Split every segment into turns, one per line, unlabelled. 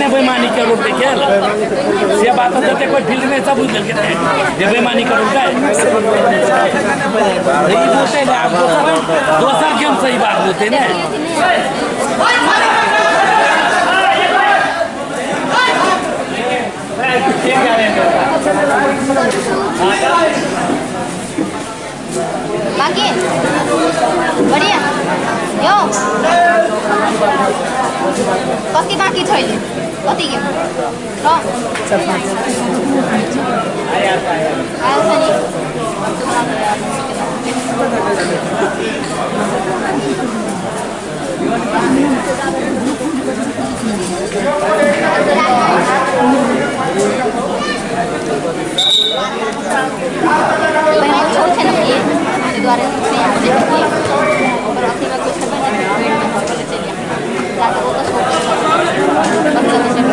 ने बेईमानी करू के खेल से बात जते कोई फील्ड में सब बुझ देलकै ने जे बेईमानी करू के ई बोलते ने आब दोसर दोसर गेम सही बात बोलते ने।
बाकी बढ़िया यौ, कति बाँकी छ अहिले? कति गेम र आयो छ नि? पहिला छोट छै ने ई, ताहि दुआरे नहि आबै छै। ओकर अथीमे किछु हेबै ने, पेटमे धरबै चलि जाके ओ तऽ छोट छै, बच्चा तऽ छै।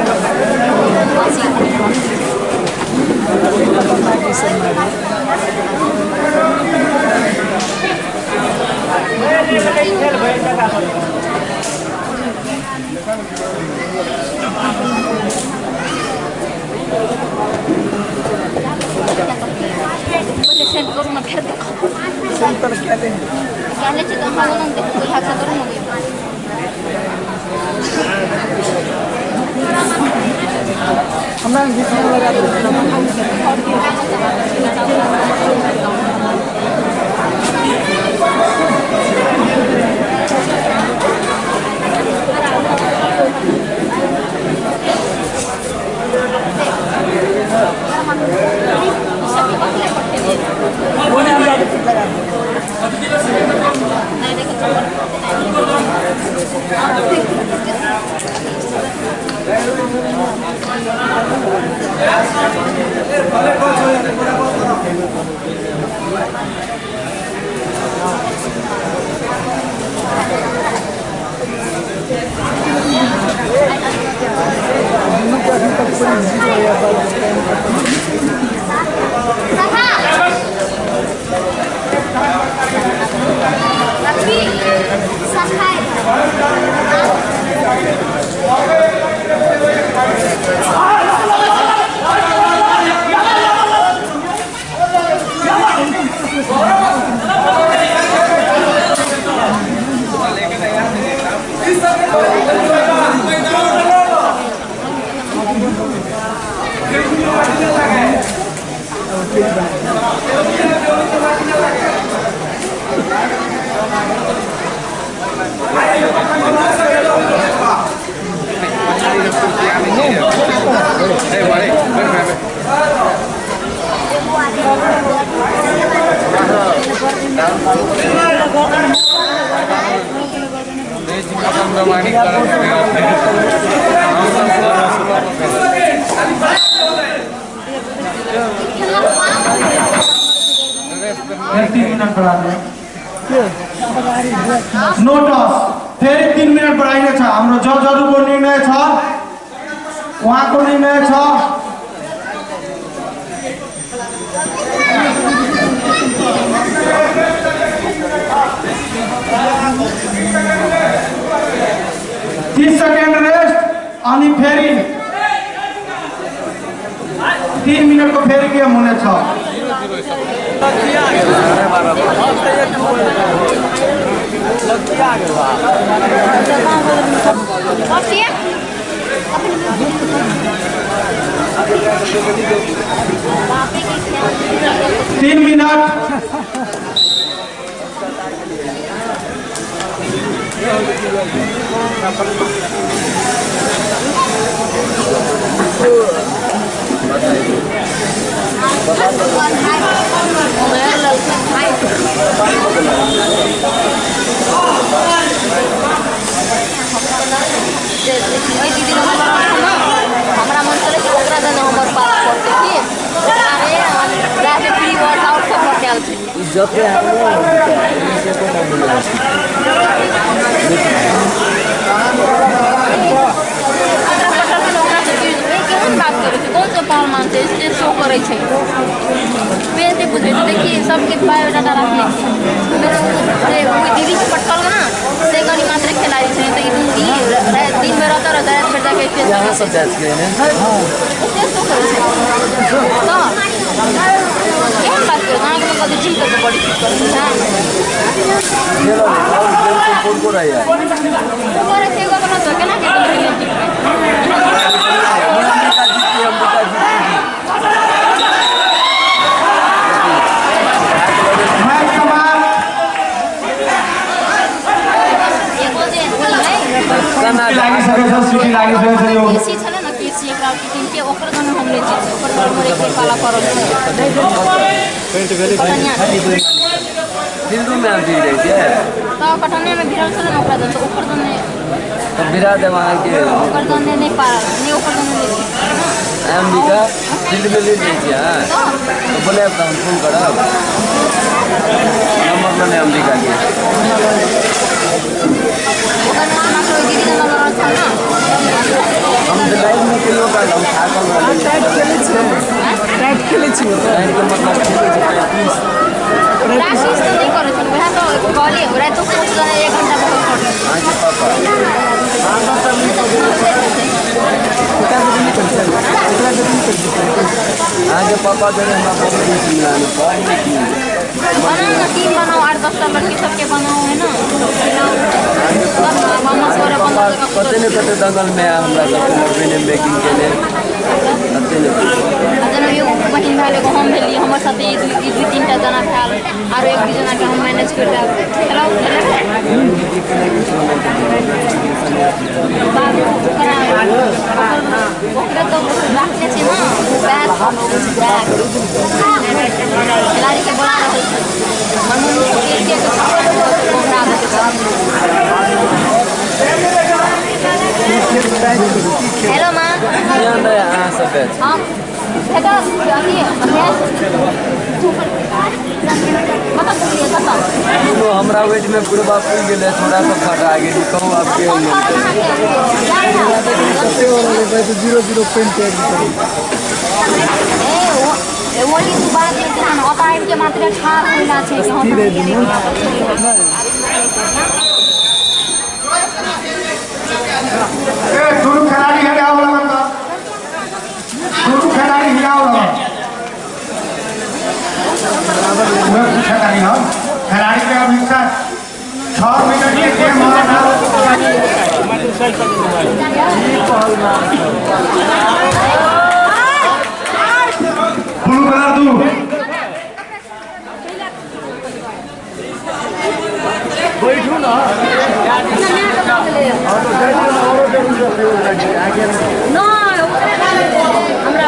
पहिले सेंड करू ने, फेर देखब।
सेंटर कए
कए छै तऽ अहाँ ओना देखू, इएह करू ने।
हमरा बीचमे लगा दू।
नहि देखै छी। लक्ष्मी सफाई।
फेर 3 मिनट बढ़ा दियो। नो टस, फेरि 3 मिनट बढाइनेछ। हाम्रो जजहरूको निर्णय छ, उहाँको निर्णय छ। 30 सेकेन्ड रेस्ट अनि फेरि 3 मिनटको फेरि गेम हुनेछ।
कथी? बापे के खेल।
3 मिनट।
ओहि दीदी लग ने हमरा मन छलै कि ओकरा देने हमर पास पड़तै की। अरे राति प्री वर्कआउट सब कयल छै।
इज्जत से को
ओकरा पटल ओकरा से केहन बात करै छै? कोन सा पहलवान छै? स्टेज शो करै छै, पेज। बुझै छै। देखी सबके बायोडाटा राखने छी। जे ओहि दीदी के पटकल ने से कनि मात्र खेलाड़ी छै, तऽ ई ई दिनमे रहता रहता राति भरि जाके स्टेज
यहाँ सब जाइत छियै ने?
स्टेज शो करै छै। तऽ केहन बात करू अहाँके? मतलब जिम कऽ के बॉडी फिट करै छै।
खेलऽ आओर गेम कोन कोन रहैया?
करै छै एगो अपना तऽ केना के जिम?
अम्बिका जीती, अम्बिका जीती।
मैच समाप्त।
एगो जे है
केना?
लागिसकेको छ, सिटी लागिसकेको छ यो।
केसी छलै ने, केसी एकरा टीमके, ओकर जन हम नहि जीतै, ओकर बराबर एक पाला पड़ल छै। कटनिया।
फील्डोमे अहाँ भिड़ जाइ छियै?
तऽ कटनियामे भिड़ल छलै ने ओकरा जन, तऽ ओकर जन
तऽ भिड़ा देब अहाँके।
ओकर जन नहि पारल नहि, ओकर जन नहि जीतल।
अम्बिका फील्डमे लीड जाइ छियै अहाँ?
तऽ
तऽ बोलायब तऽ हम फोन करब, नंबर लऽ लेब अम्बिकाके।
ओकर मात्र ओहि दीदी जन लड़ल छल ने।
हम तऽ लाइवमे कहियो काल हम थाकल रहली।
टाइट खेलै छियै, टाइट खेलै छियै ओतऽ।
लाइवके मतलब खेलै छै प्रैक्टिस।
प्रैक्टिस तऽ नहि करै छल, वएह तऽ कहलियै, रातिो कोच जाने एक घंटा बहुत पड़ल।
अहाँके पापा
ओकरा से नहि करै छै, ओकरा से नहि करै छै प्रैक्टिस।
अहाँके पापा जरे हमरा बहुत खुशी मिलाने पर की।
बनाउ ने टीम, बनाउ, 8-10 टा लड़की सबके बनाउ है ने, खिलाउ तब मामा सब अपन
पापा कते ने कते दंगलमे हमरा सबके मरबेने, मेकिंग केने कते ने।
आ जेना एगो बहिन भेल, एगो हम भेलियै, हमर साथे ई दू तीन टा जना भेल, आरो एक दू जनाके हम मैनेज करि देब। खेलाउ, खेलेबै? बाबू ओकरा ओकरे तऽ राखने छै ने, बैग बैग खेलाड़ीके बोला रहल छै। मनमोहन सबके एक एक हमरा देतै सब। हेलो माँ।
यहाँ नहि, अहाँ सब बैच।
हम भेटल अथी मैच कतऽ पुगलियै, कतऽ?
तो हमरा वेटमे पूरबा पुरि गेलै, थोड़ा सा फटा गेली। कहू आब के
फोन
मिलतै?
करब अहाँके।
कते हो रहलै? 0-0 पॉइंट एक।
ए ओ ओली तू बात नहि छै, ओतऽ आबि के मात्र ठाढ़ होइला छै कि हम
ए दुनू खेलाड़ी हिलाओ लगन त, दुनू खेलाड़ी हिलाओ लगन। उहे पूछा तानी हम खेलाड़ी के। अभी तक 6 मिनट के गेम हो। ब्लू कलर दू।
बैठू न।
नहि, हमरा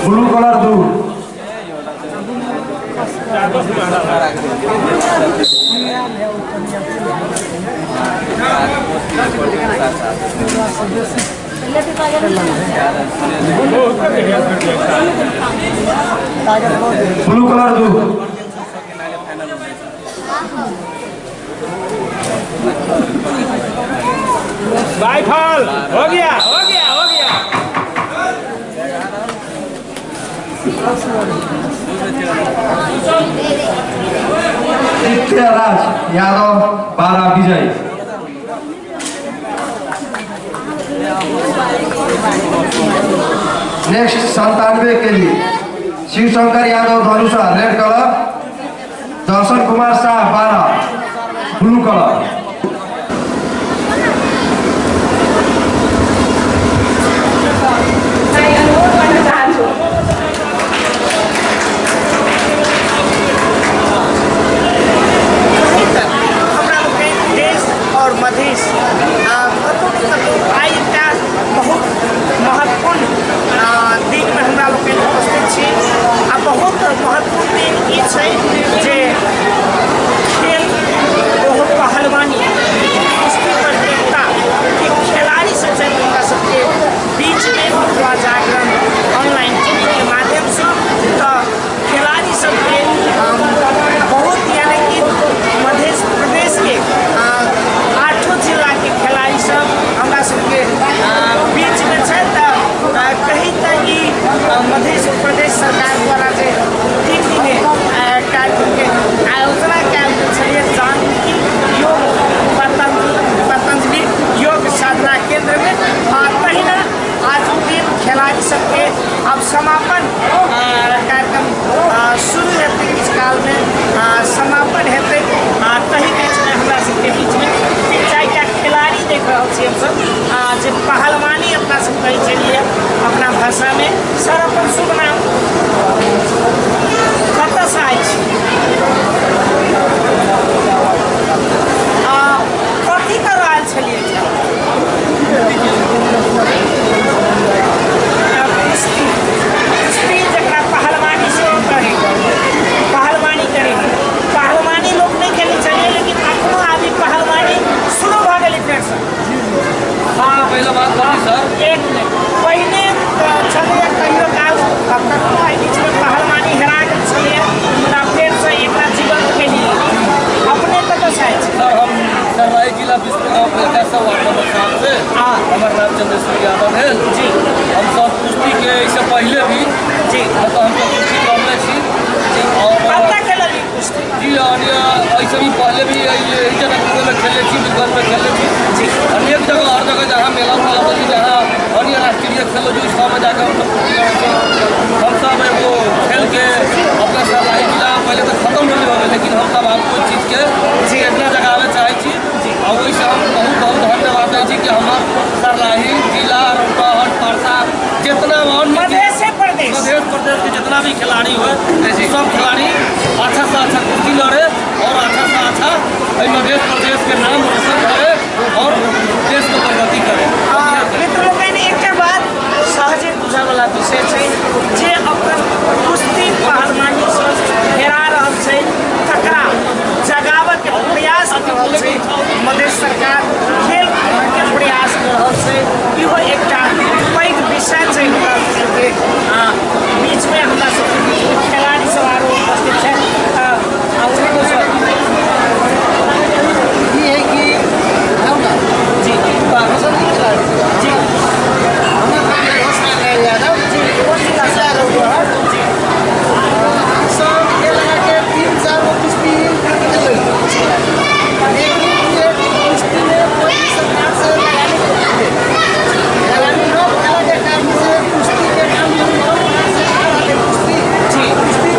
ब्लू कलर दू। ब्लू कलर दू।
राइफल हो गया, हो गया, हो गया।
Raj Yadav 12 Vijay. Next 97 KG, Shivshankar Yadav Dhanusha red colour, Darshan Kumar Shah 12 blue colour.
अनुरोध गर्न चाहन्छु।
हमरा लोकनि देश आओर मधेश कतहु ने कतहु आइ एकटा बहुत महत्वपूर्ण दिनमे हमरा लोकनि उपस्थित छी आ बहुत महत्वपूर्ण कहै छलियै अपना भाषामे। सर, अपन शुभ नाम, कतऽसँ आयल छी आ कथी करऽ आयल छलियै? कुश्ती, कुश्ती जकरा पहलवानी सेहो कहै, पहलवानी करै, पहलवानी लोक नहि खेलै छलियै, लेकिन अखनो आबि पहलवानी शुरू भऽ गेलै फेरसँ।
हाँ, पहले बात करी सर।
एक मिनट। पहिने छलैए कहियो काल, कखनो एहि बीचमे पहलवानी हेरा गेल छलैए, मुदा फेरसँ एकरा जीवंत केलियै। अपने कतऽसँ आयल छी?
सर, हम सर्लाही जिला बिस्कुट गाँव से वार्ड नंबर 7 से। हमार नाम चंद्रेश्वर यादव है। हम सब कुश्ती के इससे पहले भी मतलब हम सब कुश्ती लड़ले छी और
कतऽ खेललियै कुश्ती?
जी, और ऐसे भी पहले भी एहि जनकपुर में खेले छी, बीरगंज में खेले छी। अनेक जगह, हर जगह जहाँ मेला उला होइ छै, जहाँ अन्य राष्ट्रीय खेल होइ छै, सबमे जाकर हम सब कुश्ती लड़ै छी। हम सब एगो खेल के अपना सर्लाही जिला पहले तऽ खत्म रहलै हो, लेकिन हम सब आब कोइ चीजके चेतना जगाबै चाहै छी आ ओहिसँ हम बहुत बहुत धन्यवाद दै छी कि हमर सर्लाही जिला, रौतहट, परसा, जितना अन्य
मधेशे प्रदेश।
मध्य प्रदेश के जितना भी खिलाड़ी हुए, सब खिलाड़ी अच्छा से अच्छा कुश्ती लड़े और अच्छा से अच्छा एहि मध्य प्रदेश के नाम रोशन करे और देश के प्रगति करे।
मित्र लोकनि, एकटा बात सहजे बुझयवला विषय छै जे अपन कुश्ती पहलवानीसँ हेरा रहल छै, तकरा जगाबऽके प्रयास कऽ रहल छै मधेश सरकार, खेल के प्रयास कऽ रहल छै। इहो एकटा पैघ विषय छै हमरा सबके बीचमे। हमरा सबके बीचमे खेलाड़ी सब आरो उपस्थित छथि। आ सर।
ई है कि हम ना हम सब खिलाड़ी। हमर नाम है रोशन यादव।
कोन जिला से?
रौतहट। हम सब खेल लगा के 3-4 गो कुश्ती खेल, लेकिन ई है कि कुश्ती में कोई भी सरकार से लगानी नहीं है। लगानी न भेला के कारण से कुश्ती के नाम हम से आ रहल है कुश्ती। कुश्ती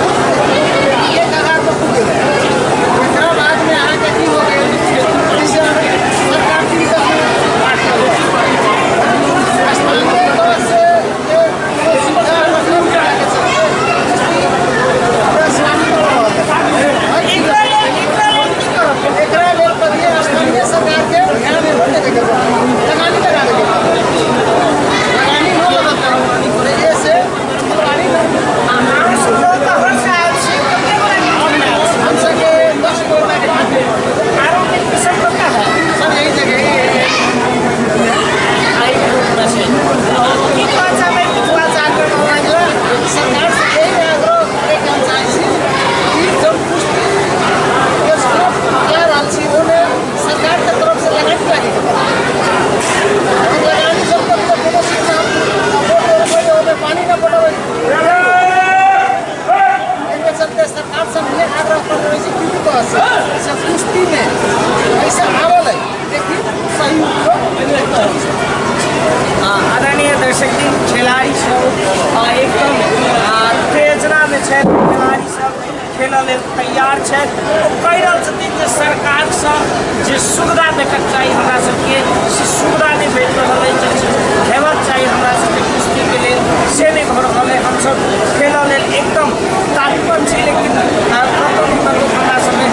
1000 पर टूट गेलै। एकरा बाद में अहाँके की हो गेल, जैसे सरकार की स्थानीय तौर से एक सुविधा उपलब्ध कराके चलते कुश्ती स्थानीय
एकरा लेल की करब?
एकरा लेल करिए स्थानीय सरकार के ध्यान में देके लगानी लगा देके, लगानी न लगत तो से खिलाड़ी
अहाँ सब रौतहट से आयल छी, कते गोटा टीम आयल छी?
हम सबके 10 गोटा के टीम।
आरो मित्र सब कतऽ है?
सब यही जगह यही।
एहि ग्रुपमे छै। की कहऽ चाहबै मिथिला जागरण ऑनलाइन लए?
सरकार से यही आग्रह करे के हम चाहै छी कि जब कुश्ती के स्कोप कए रहल छी, ओहिमे सरकार के तरफ से लगानी लागे के पड़त। लगानी जब तक तक कोनो चीज हम वोट देबै, ओहिमे पानी न पटेबै। एहिके चलते सरकार से हम ये आग्रह कर रहल छी कि तरह से कुश्ती में पैसा आवल है, लेकिन सही उपयोग नहीं करै छै।
आदरणीय दर्शक जी, खेलाड़ी सब एकदम उत्तेजनामे छथि। खेलाड़ी सब खेलऽ लेल तैयार छथि। ओ कहि रहल छथिन जे सरकारसँ जे सुविधा भेटक चाही हमरा सबके, से सुविधा नहि भेट रहल अछि। जे चीज हेबाक चाही हमरा सबके कुश्तीके लेल, से नहि भऽ रहल अछि। हमसब खेलऽ लेल एकदम तत्पर छी, लेकिन कतहु ने कतहु हमरा सबके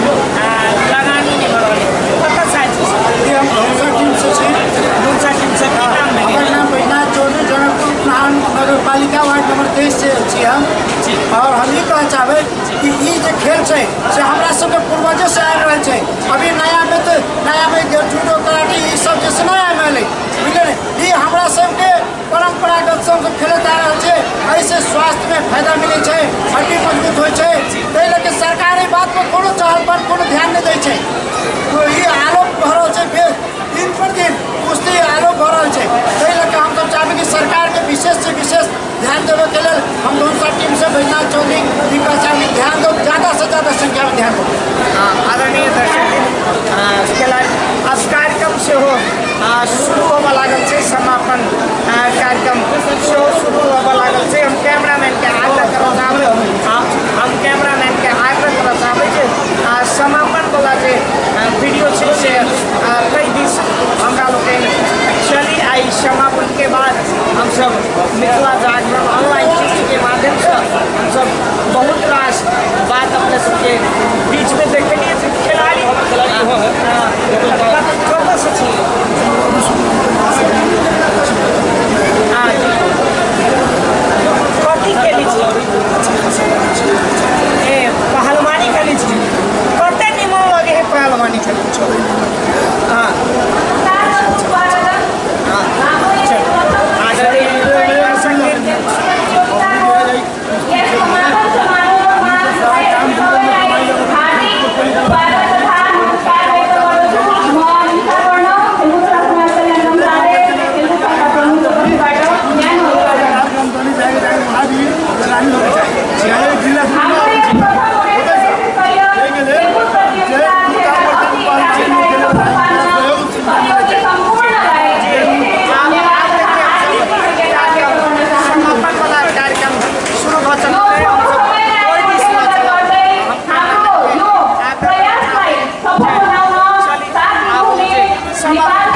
लगानी नहि भऽ रहल अछि। कतऽ आयल छी सर?
हम धनुषा टीम से छी।
धनुषा टीम से। की नाम
हमर
भेल?
नाम बैजनाथ चौधरी, जनकपुर नगर पालिका वार्ड नंबर 23 से छी हम। और हम ई कहऽ चाहबै कि ई जे खेल छै से हमरा सबके पूर्वजे से आबि रहल छै। अभी नयामे तऽ नयामे जूडो, कराटे ई सब जे छै नया एलै, बुझलियै ने? ई हमरा सबके परम्परागत सब खेलैत आ रहल छै। एहिसँ स्वास्थ्यमे फायदा मिलै छै, हड्डी मजबूत होइ छै। ताहि लऽ के सरकार एहि बात पर कोनो चहल पर कोनो ध्यान नहि दै छै। तो ई आलोप भऽ रहल छै, दिन पर दिन कुश्ती आलोप भऽ रहल छै। ताहि लऽ कऽ हमसब चाहबै कि सरकारके विशेष से विशेष ध्यान देबऽके लेल हम धनुषा टीम से बैजनाथ चौधरी ई कहऽ चाहबै कि ध्यान दो, ज़्यादा से ज़्यादा संख्यामे ध्यान दो।
आदरणीय दर्शक, खेलाड़ी आब कार्यक्रम सेहो शुरू होबऽ लागल छै। समापन कार्यक्रम सेहो शुरू होबऽ लागल छै। हम कैमरामैनके आग्रह करऽ चाहबै, हम कैमरामैनके आग्रह करऽ चाहबै जे समापनवला जे हमसब मिथिला जागरण ऑनलाइन टीवी के माध्यमसँ हमसब बहुत रास बात अपने सबके बीचमे देखलियै जे खेलाड़ी कतऽसँ छी? हाँ जी। कथी खेलै छी? ए पहलवानी खेलै छी। कते निमन लगे है पहलवानी खेलै छी? हाँ हाँ चल आदरणीय दर्शक समापन वाला कार्यक्रम शुरू भऽ चुकल है। हमसब ओहि दिस लऽ चलब। चली, आब जे समापन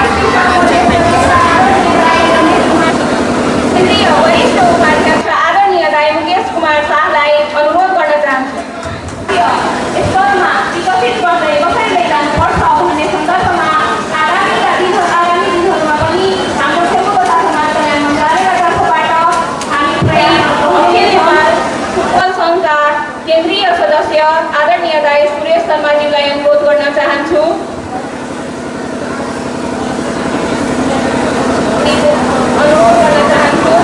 केन्द्रीय वरिष्ठ उपाध्यक्ष आदरणीय दाई मुकेश कुमार शाहलाई अनुरोध गर्न चाहन्छु। स्तरमा विकसित गर्दै कसरी लैजानुपर्छ भन्ने सन्दर्भमा आगामीका दिन आगामी दिनहरूमा पनि हाम्रो खेलकुद तथा समाज कल्याण मन्त्रालयका तर्फबाट हामी प्रयास अखिल नेपाल फुटबल सङ्घका केन्द्रीय सदस्य आदरणीय दाई सुरेश शर्माज्यूलाई अनुरोध गर्न चाहन्छु। अनुरोध गर्न चाहन्छु।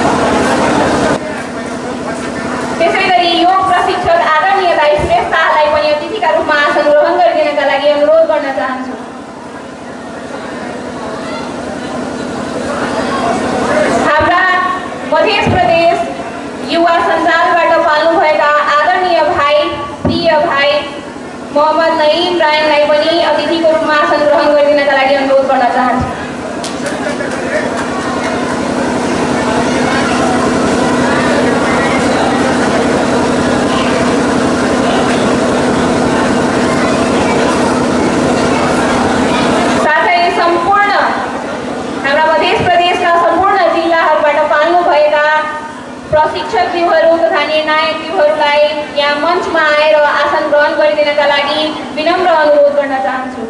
त्यसै गरी योग प्रशिक्षक आदरणीय दाई सुरेश शाहलाई पनि अतिथिका रूपमा आसन ग्रहण गरिदिनका लागि अनुरोध गर्न चाहन्छु। हाम्रा मध्य प्रदेश युवा सञ्जालबाट पाल्नुभएका आदरणीय भाइ, प्रिय भाइ मोहम्मद नईम रायनलाई पनि अतिथिको रूपमा आसन ग्रहण गरिदिनका लागि अनुरोध गर्न चाहन्छु। साथै सम्पूर्ण हाम्रा मध्य प्रदेशका सम्पूर्ण जिल्लाहरूबाट पाल्नुभएका प्रशिक्षकज्यूहरू तथा निर्णायकज्यूहरूलाई यहाँ मञ्चमा आएर आसन ग्रहण गरिदिनका लागि विनम्र अनुरोध गर्न चाहन्छु।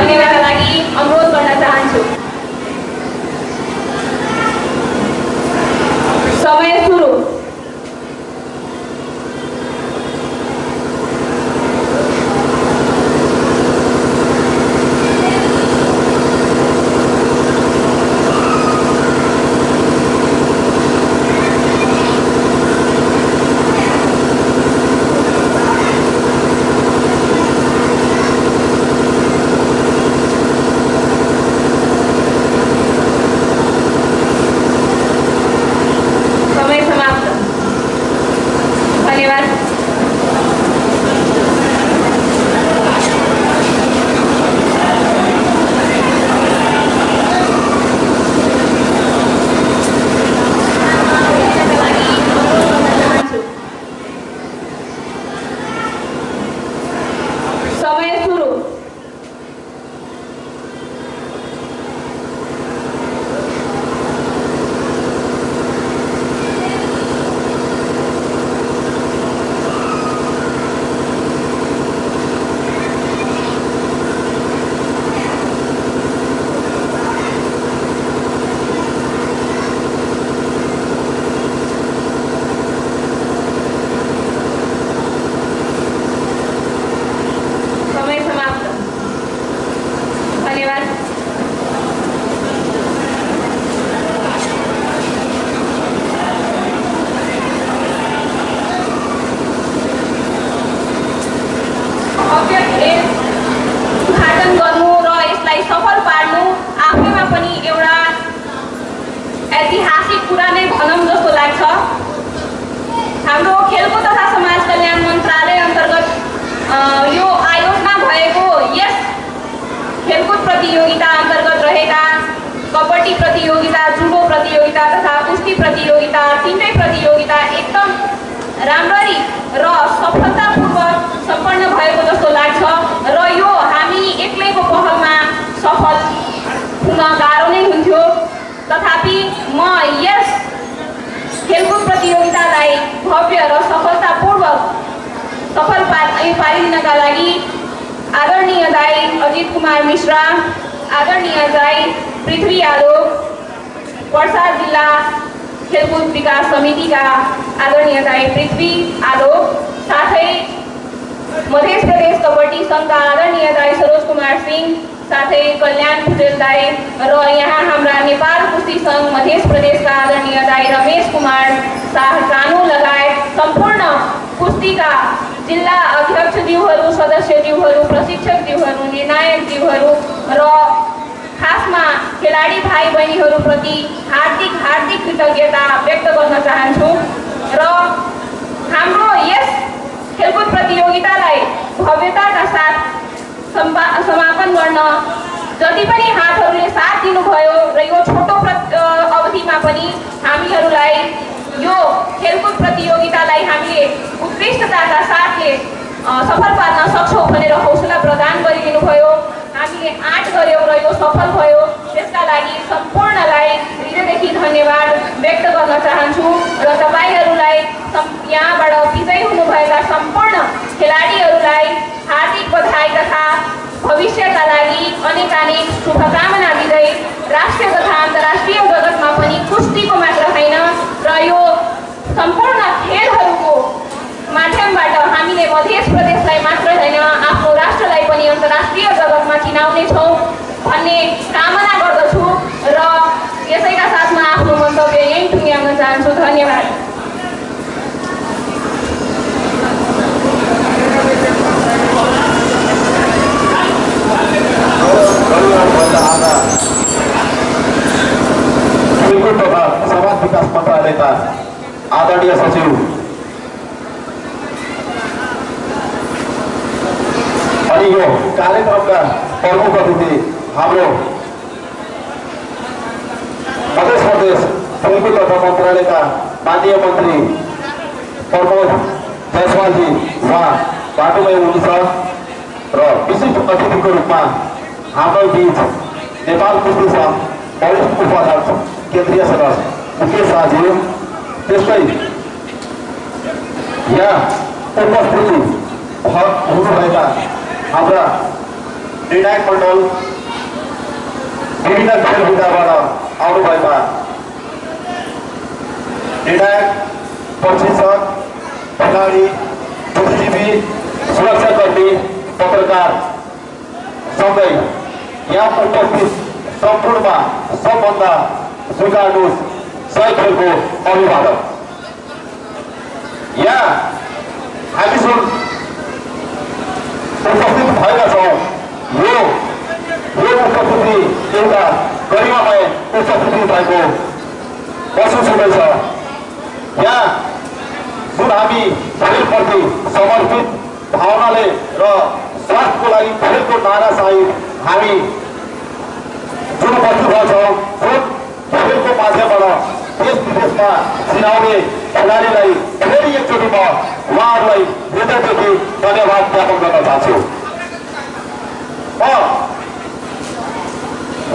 दिनका लागि अनुरोध गर्न चाहन्छु। समय सुरु। प्रतियोगिता तिनटै प्रतियोगिता एकदम राम्ररी र सफलतापूर्वक सम्पन्न भएको जस्तो लाग्छ र यो हामी एक्लैको पहलमा सफल हुन गाह्रो नै हुन्थ्यो। तथापि म यस खेलकुद प्रतियोगितालाई भव्य र सफलतापूर्वक सफल पारिदिनका लागि आदरणीय दाई अजित कुमार मिश्रा, आदरणीय दाई पृथ्वी यादव, पर्सा जिल्ला खेलकुद विकास समितिका आदरणीय दाई पृथ्वी आलोक, साथै मध्य प्रदेश कबड्डी सङ्घका आदरणीय दाई सरोज कुमार सिंह, साथै कल्याण भुजेल दाई र यहाँ हाम्रा नेपाल कुस्ती सङ्घ मध्य प्रदेशका आदरणीय दाई रमेश कुमार शाह कानु लगायत सम्पूर्ण कुस्तीका जिल्ला अध्यक्षज्यूहरू, सदस्यज्यूहरू, प्रशिक्षकज्यूहरू, निर्णायकज्यूहरू र खासमा खेलाडी भाइ बहिनीहरूप्रति हार्दिक हार्दिक कृतज्ञता व्यक्त गर्न चाहन्छु। र हाम्रो यस खेलकुद प्रतियोगितालाई भव्यताका साथ समापन गर्न जति पनि हातहरूले साथ दिनुभयो र यो छोटो अवधिमा पनि हामीहरूलाई यो खेलकुद प्रतियोगितालाई हामीले उत्कृष्टताका साथले सफल पार्न सक्छौँ भनेर हौसला प्रदान गरिदिनु भयो। हामीले आँट गऱ्यौँ र यो सफल भयो। त्यसका लागि सम्पूर्णलाई हृदयदेखि धन्यवाद व्यक्त गर्न चाहन्छु र तपाईँहरूलाई, यहाँबाट विजयी हुनुभएका सम्पूर्ण खेलाडीहरूलाई हार्दिक बधाई तथा भविष्यका लागि अनेकानेक शुभकामना दिँदै, राष्ट्रिय तथा अन्तर्राष्ट्रिय जगतमा पनि कुस्तीको मात्र होइन र यो सम्पूर्ण खेलहरूको माध्यमबाट हामीले मध्य प्रदेशलाई मात्र होइन, आफ्नो राष्ट्रलाई पनि अन्तर्राष्ट्रिय जगतमा चिनाउनेछौँ भन्ने कामना गर्दछु र यसैका साथमा आफ्नो मन्तव्य यहीँ टुङ्ग्याउन चाहन्छु। धन्यवाद।
खेलकुद तथा समाज विकास मन्त्रालयका आदरणीय सचिव अनि यो कार्यक्रमका प्रमुख अतिथि हाम्रो मध्य प्रदेश खेलकुद तथा मन्त्रालयका माननीय मन्त्री प्रमोद जायसवालजी उहाँ बाटोमै हुनुहुन्छ र विशिष्ट अतिथिको रूपमा हाम्रो बीच नेपाल कुस्ती सङ्घ वरिष्ठ उपाध्यक्ष केन्द्रीय सदस्य मुकेश शाहज्यू, त्यस्तै यहाँ उपस्थिति हुनुभएका हाम्रा निर्णायक मण्डल, विभिन्न खेल विधाबाट आउनुभएका निर्णायक, प्रशिक्षक, खेलाडी, बुद्धिजीवी, सुरक्षाकर्मी, पत्रकार सँगै यहाँ उपस्थित सम्पूर्णमा सबभन्दा स्वीकार्नुहोस् सही खेलको अभिवादन। यहाँ हामी जुन उपस्थित भएका छौँ, यो यो उपस्थिति एउटा गरिमामय उपस्थिति भएको महसुस हुँदैछ। यहाँ जुन हामी खेलप्रति समर्पित भावनाले र स्वास्थ्यको लागि खेलको नारा सहित हामी जुन उपस्थित भएछौँ, जुन खेलको माध्यमबाट देश विदेशमा चिनाउने खेलाडीलाई फेरि एकचोटि म उहाँहरूलाई हृदयदेखि धन्यवाद ज्ञापन गर्न चाहन्छु। म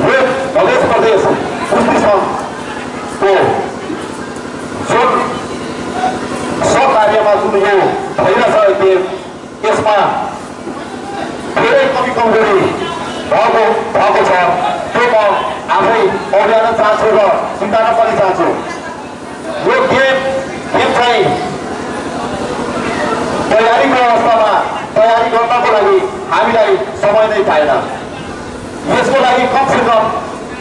यो मध्य प्रदेश कुस्ती सङ्घको जुन सहकार्यमा जुन यो भइरहेछ गेम, यसमा धेरै कमी कमजोरी भएको भएको छ। त्यो म आफै औल्याउन चाहन्छु र स्वीकार्न पनि चाहन्छु। यो गेम गेम चाहिँ तयारीको अवस्थामा तयारी गर्नको लागि हामीलाई समय नै पाएन। यसको लागि कमसेकम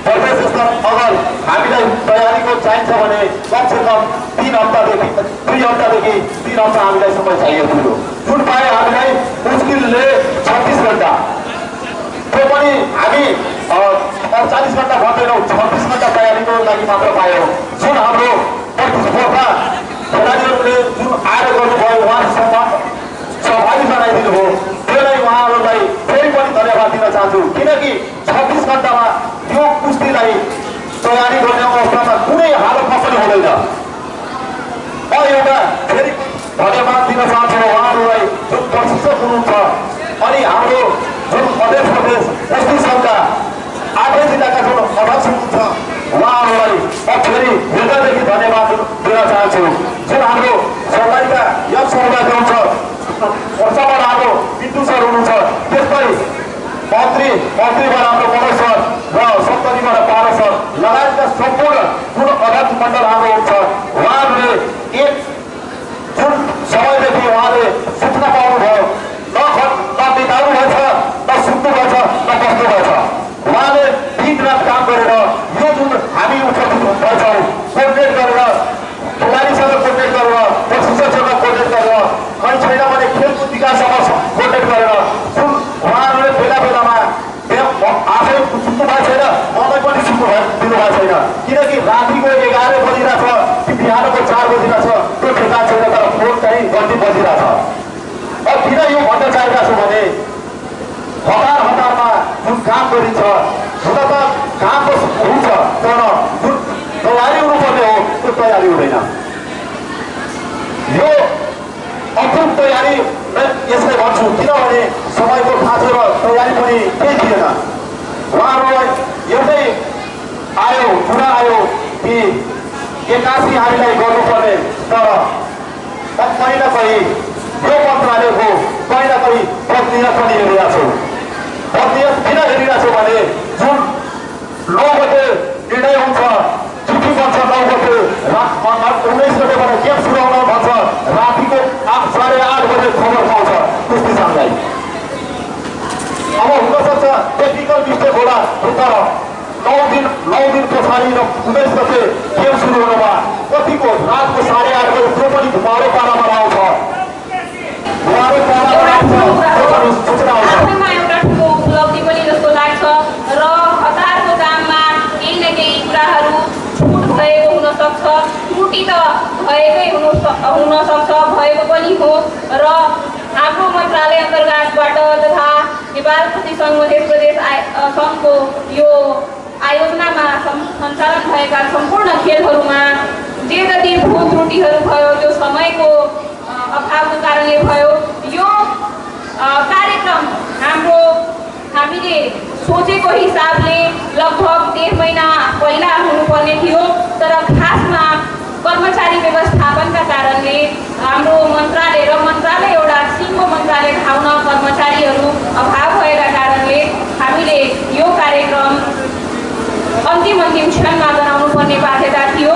प्रदेश स्तर अगर हामीलाई तयारीको चाहिन्छ भने कमसेकम 3 हप्तादेखि 2 हप्तादेखि 3 हप्ता हामीलाई समय चाहिएको थियो, जुन पाए हामीलाई मुस्किलले 36 घन्टा। त्यो पनि हामी 48 घन्टा भन्दैनौँ, 36 घन्टा तयारीको लागि मात्र पायौँ। जुन हाम्रो प्रतिस्पर्धा खेलाडीहरूले जुन आएर गर्नुभयो, उहाँहरूसँग सहभागी जनाइदिनु भयो, त्यसलाई उहाँहरूलाई फेरि पनि धन्यवाद दिन चाहन्छु, किनकि 36 घन्टामा त्यो कुस्तीलाई तयारी गर्ने अवस्थामा कुनै हालतमा पनि हुँदैन। हाम्रो जुन मध्य प्रदेश कुस्ती सङ्घका 8 जिल्लाका जुन अध्यक्ष हुनुहुन्छ उहाँहरूलाई म फेरि हृदयदेखि धन्यवाद दिन चाहन्छु। जुन हाम्रो सर्लाहीका यम समुदाय हुनुहुन्छ, वर्षाबाट हाम्रो बिन्दु सर हुनुहुन्छ, त्यस्तै मन्त्रीबाट हाम्रो मनोज सर र सप्तरीबाट पारो सर लगायतका सम्पूर्ण जुन अध्यक्ष मण्डल हाम्रो हुन्छ उहाँहरूले एक जुन समयदेखि उहाँले सूचना पाउनुभयो, न बिताउनु भएछ, न सुत्नु भएछ, न बस्नु भएछ। उहाँले दिन रात काम गरेर यो जुन हामी उपस्थित भएछौँ कोर्डिनेट गरेर, खेलाडीसँग कोर्डिनेट गरेर, प्रशिक्षकसँग कोर्डिनेट गरेर, कहीँ छैन भने खेलकुद विकाससँग कोर्डिनेट गरेर जुन उहाँहरूले बेला बेलामा आफै सुत्नु भएको छैन, मलाई पनि सुत्नु दिनुभएको छैन। किनकि रातिको 11 बजिरहेछ कि बिहानको 4 बजिरहेछ त्यो ठेकान छैन, तर फोन चाहिँ घन्टी बजिरहेछ। अब किन यो भन्न चाहेका छु भने हतार हतारमा जुन काम गरिन्छ, हुन त काम त हुन्छ, तर जुन तयारी हुनुपर्ने हो त्यो तयारी हुँदैन। यो अपुग तयारी यसलाई भन्छु, किनभने समयको खाँचो र तयारी पनि केही थिएन। उहाँहरूलाई एउटै आयो, कुरा आयो कि 81 हामीलाई गर्नुपर्ने, तर कहीँ न कहीँ यो मन्त्रालयको कहीँ न कहीँ बदनियत पनि हेरिरहेको छु। बदनियत किन हेरिरहेको छु भने जुन 9 गते निर्णय हुन्छ, चिठी बन्छ 9 गते, 19 गतेबाट गेम सुरु हुन भन्छ, रातिको 8:30 बजे खबर पाउँछ कुस्ती सङ्घलाई। अब हुनसक्छ टेक्निकल मिस्टेक होला, तर 9 दिन पछाडि र 19 गते गेम सुरु हुनुमा कतिको रातको 8:30 बजे, त्यो पनि धुमारो पारामा आउँछ, धुमारो पारामा आउँछ, सूचना आउँछ।
आफैमा एउटा ठुलो उपलब्धि पनि जस्तो लाग्छ र हतारको काममा केही न केही कुराहरू छुट भएको हुनसक्छ, त्रुटि त भएकै हुनसक्छ, भएको पनि हो। र हाम्रो मन्त्रालय अन्तर्गतबाट तथा नेपाल कुस्ती सङ्घ मध्य प्रदेश सङ्घको यो आयोजनामा सञ्चालन भएका सम्पूर्ण खेलहरूमा जे जति भुल त्रुटिहरू भयो त्यो समयको अभावको कारणले भयो। यो कार्यक्रम हाम्रो हामीले सोचेको हिसाबले लगभग 1.5 महिना पहिला हुनुपर्ने थियो, तर खासमा कर्मचारी व्यवस्थापनका कारणले हाम्रो मन्त्रालय र मन्त्रालय एउटा सिङ्गो मन्त्रालय धाउन कर्मचारीहरू अभाव भएका कारणले हामीले यो कार्यक्रम अन्तिम अन्तिम क्षणमा गराउनु पर्ने बाध्यता थियो।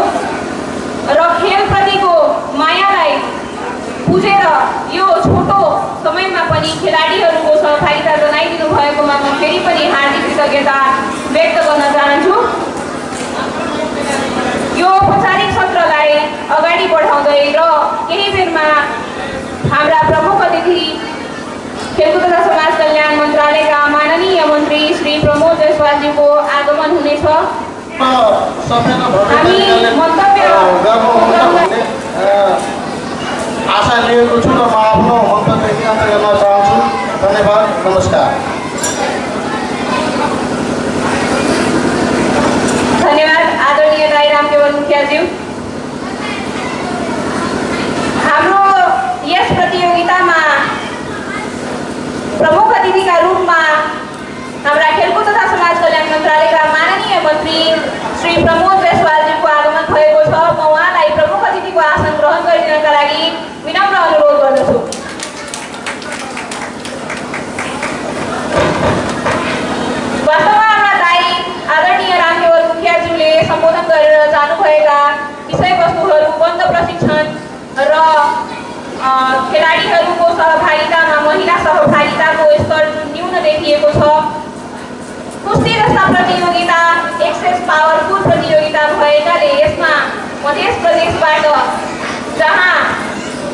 र खेलप्रतिको मायालाई बुझेर यो छोटो समयमा पनि खेलाडीहरूको सहभागिता जनाइदिनु भएकोमा म फेरि पनि हार्दिक कृतज्ञता व्यक्त गर्न चाहन्छु। यो औपचारिक सत्रलाई अगाडि बढाउँदै र केही बेरमा हाम्रा प्रमुख अतिथि खेलकुद तथा समाज कल्याण मन्त्रालयका माननीय मन्त्री श्री प्रमोद जयसवालज्यूको आगमन हुनेछ। हामी मन्तव्य
गर्नुहुन्छ भन्ने आशा लिएको छु र म आफ्नो मन्तव्य यहीँ अन्त्य गर्न चाहन्छु। धन्यवाद, नमस्कार।
धन्यवाद आदरणीय दाई रामकेवल मुखियाज्यू। हाम्रो यस प्रतियोगितामा प्रमुख अतिथिका रूपमा हाम्रा खेलकुद तथा समाज कल्याण मन्त्रालयका माननीय मन्त्री श्री प्रमोद जयसवालज्यूको आगमन भएको छ। म उहाँलाई प्रमुख अतिथिको आसन ग्रहण गरिदिनका लागि विनम्र अनुरोध गर्दछु। वास्तवमा हाम्रा दाई आदरणीय रामकेवल मुखियाज्यूले सम्बोधन गरेर जानुभएका विषयवस्तुहरू बन्द प्रशिक्षण र खेलाडीहरूको सहभागितामा महिला सहभागिताको स्तर जुन न्यून देखिएको छ, कुस्ती जस्ता प्रतियोगिता एक्सेस पावरफुल प्रतियोगिता भएकाले यसमा मध्य प्रदेशबाट जहाँ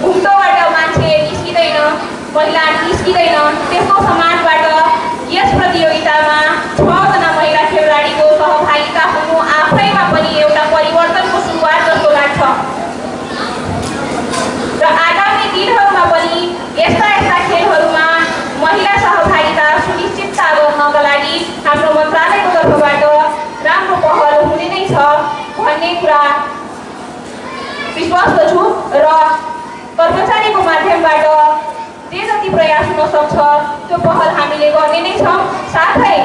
घुम्टोबाट मान्छे निस्किँदैन, महिला निस्किँदैन, त्यस्तो समाजबाट यस प्रतियोगितामा 6 जना महिला खेलाडीको सहभागिता हुनु आफैमा पनि एउटा परिवर्तनको सुरुवात जस्तो लाग्छ। र आगामी दिनहरूमा पनि यस्ता यस्ता खेलहरूमा महिला सहभागिता सुनिश्चितता गर्नका लागि हाम्रो मन्त्रालयको तर्फबाट राम्रो पहल हुने नै छ भन्ने कुरा विश्वस्त छु र कर्मचारीको माध्यमबाट जे जति प्रयास विकास हुन सक्छ त्यो पहल हामीले गर्ने नै छौँ। साथै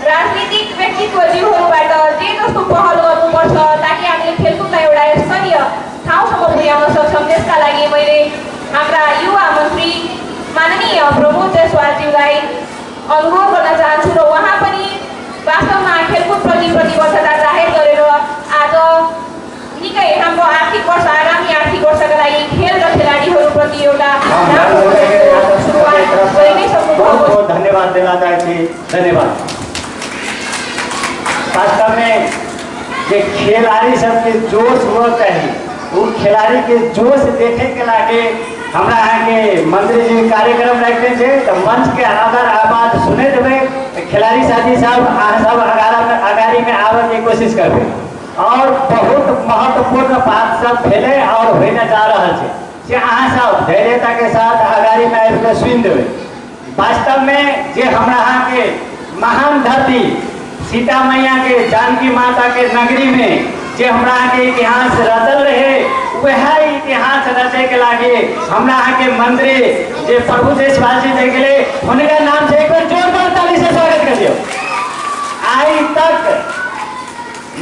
राजनीतिक व्यक्तित्वज्यूहरूबाट जे जस्तो पहल गर्नुपर्छ ताकि हामीले खेलकुदलाई एउटा स्तरीय ठाउँसम्म पुर्याउन सक्छौँ, त्यसका लागि मैले हाम्रा युवा मन्त्री माननीय प्रमोद जयसवालज्यूलाई अनुरोध गर्न चाहन्छु र उहाँ पनि वास्तवमा खेलकुदप्रति प्रतिबद्धता जाहेर गरेर आज निकै हाम्रो आर्थिक वर्ष, आगामी आर्थिक वर्षका लागि खेल र खेलाडीहरूप्रति एउटा राम्रो सुरुवात गरि नै सक्नुभएको।
बहुत बहुत धन्यवाद देना चाहै छी। धन्यवाद। वास्तवमे जे खिलाड़ी सबके जोश हुअ चाही, ओ खिलाड़ीके जोश देखेके लागे हमरा अहाँके मंत्री जी कार्यक्रम राखने छै, तऽ मंचके अगर आवाज सुनैत हेबै तऽ खिलाड़ी साथी सब, अहाँ सब अगाड़ीमे आबऽके कोशिश करबै। और बहुत महत्वपूर्ण बात सब भेलै और होइने जा रहल छै, से अहाँ सब धैर्यताके साथ अगाड़ीमे आबि कऽ सुनि देबै। वास्तवमे जे हमरा अहाँके महान धरती सीता मैया के, जानकी माता के नगरी में जे हमरा अहाँके इतिहास रचल रहे, वएह इतिहास रचे के लागे हमरा अहाँके मंत्री जे प्रभु जायसवाल जी दे गेलै, हुनका नाम से एक बेर जोरदार ताली से स्वागत कर दियौ। आइ तक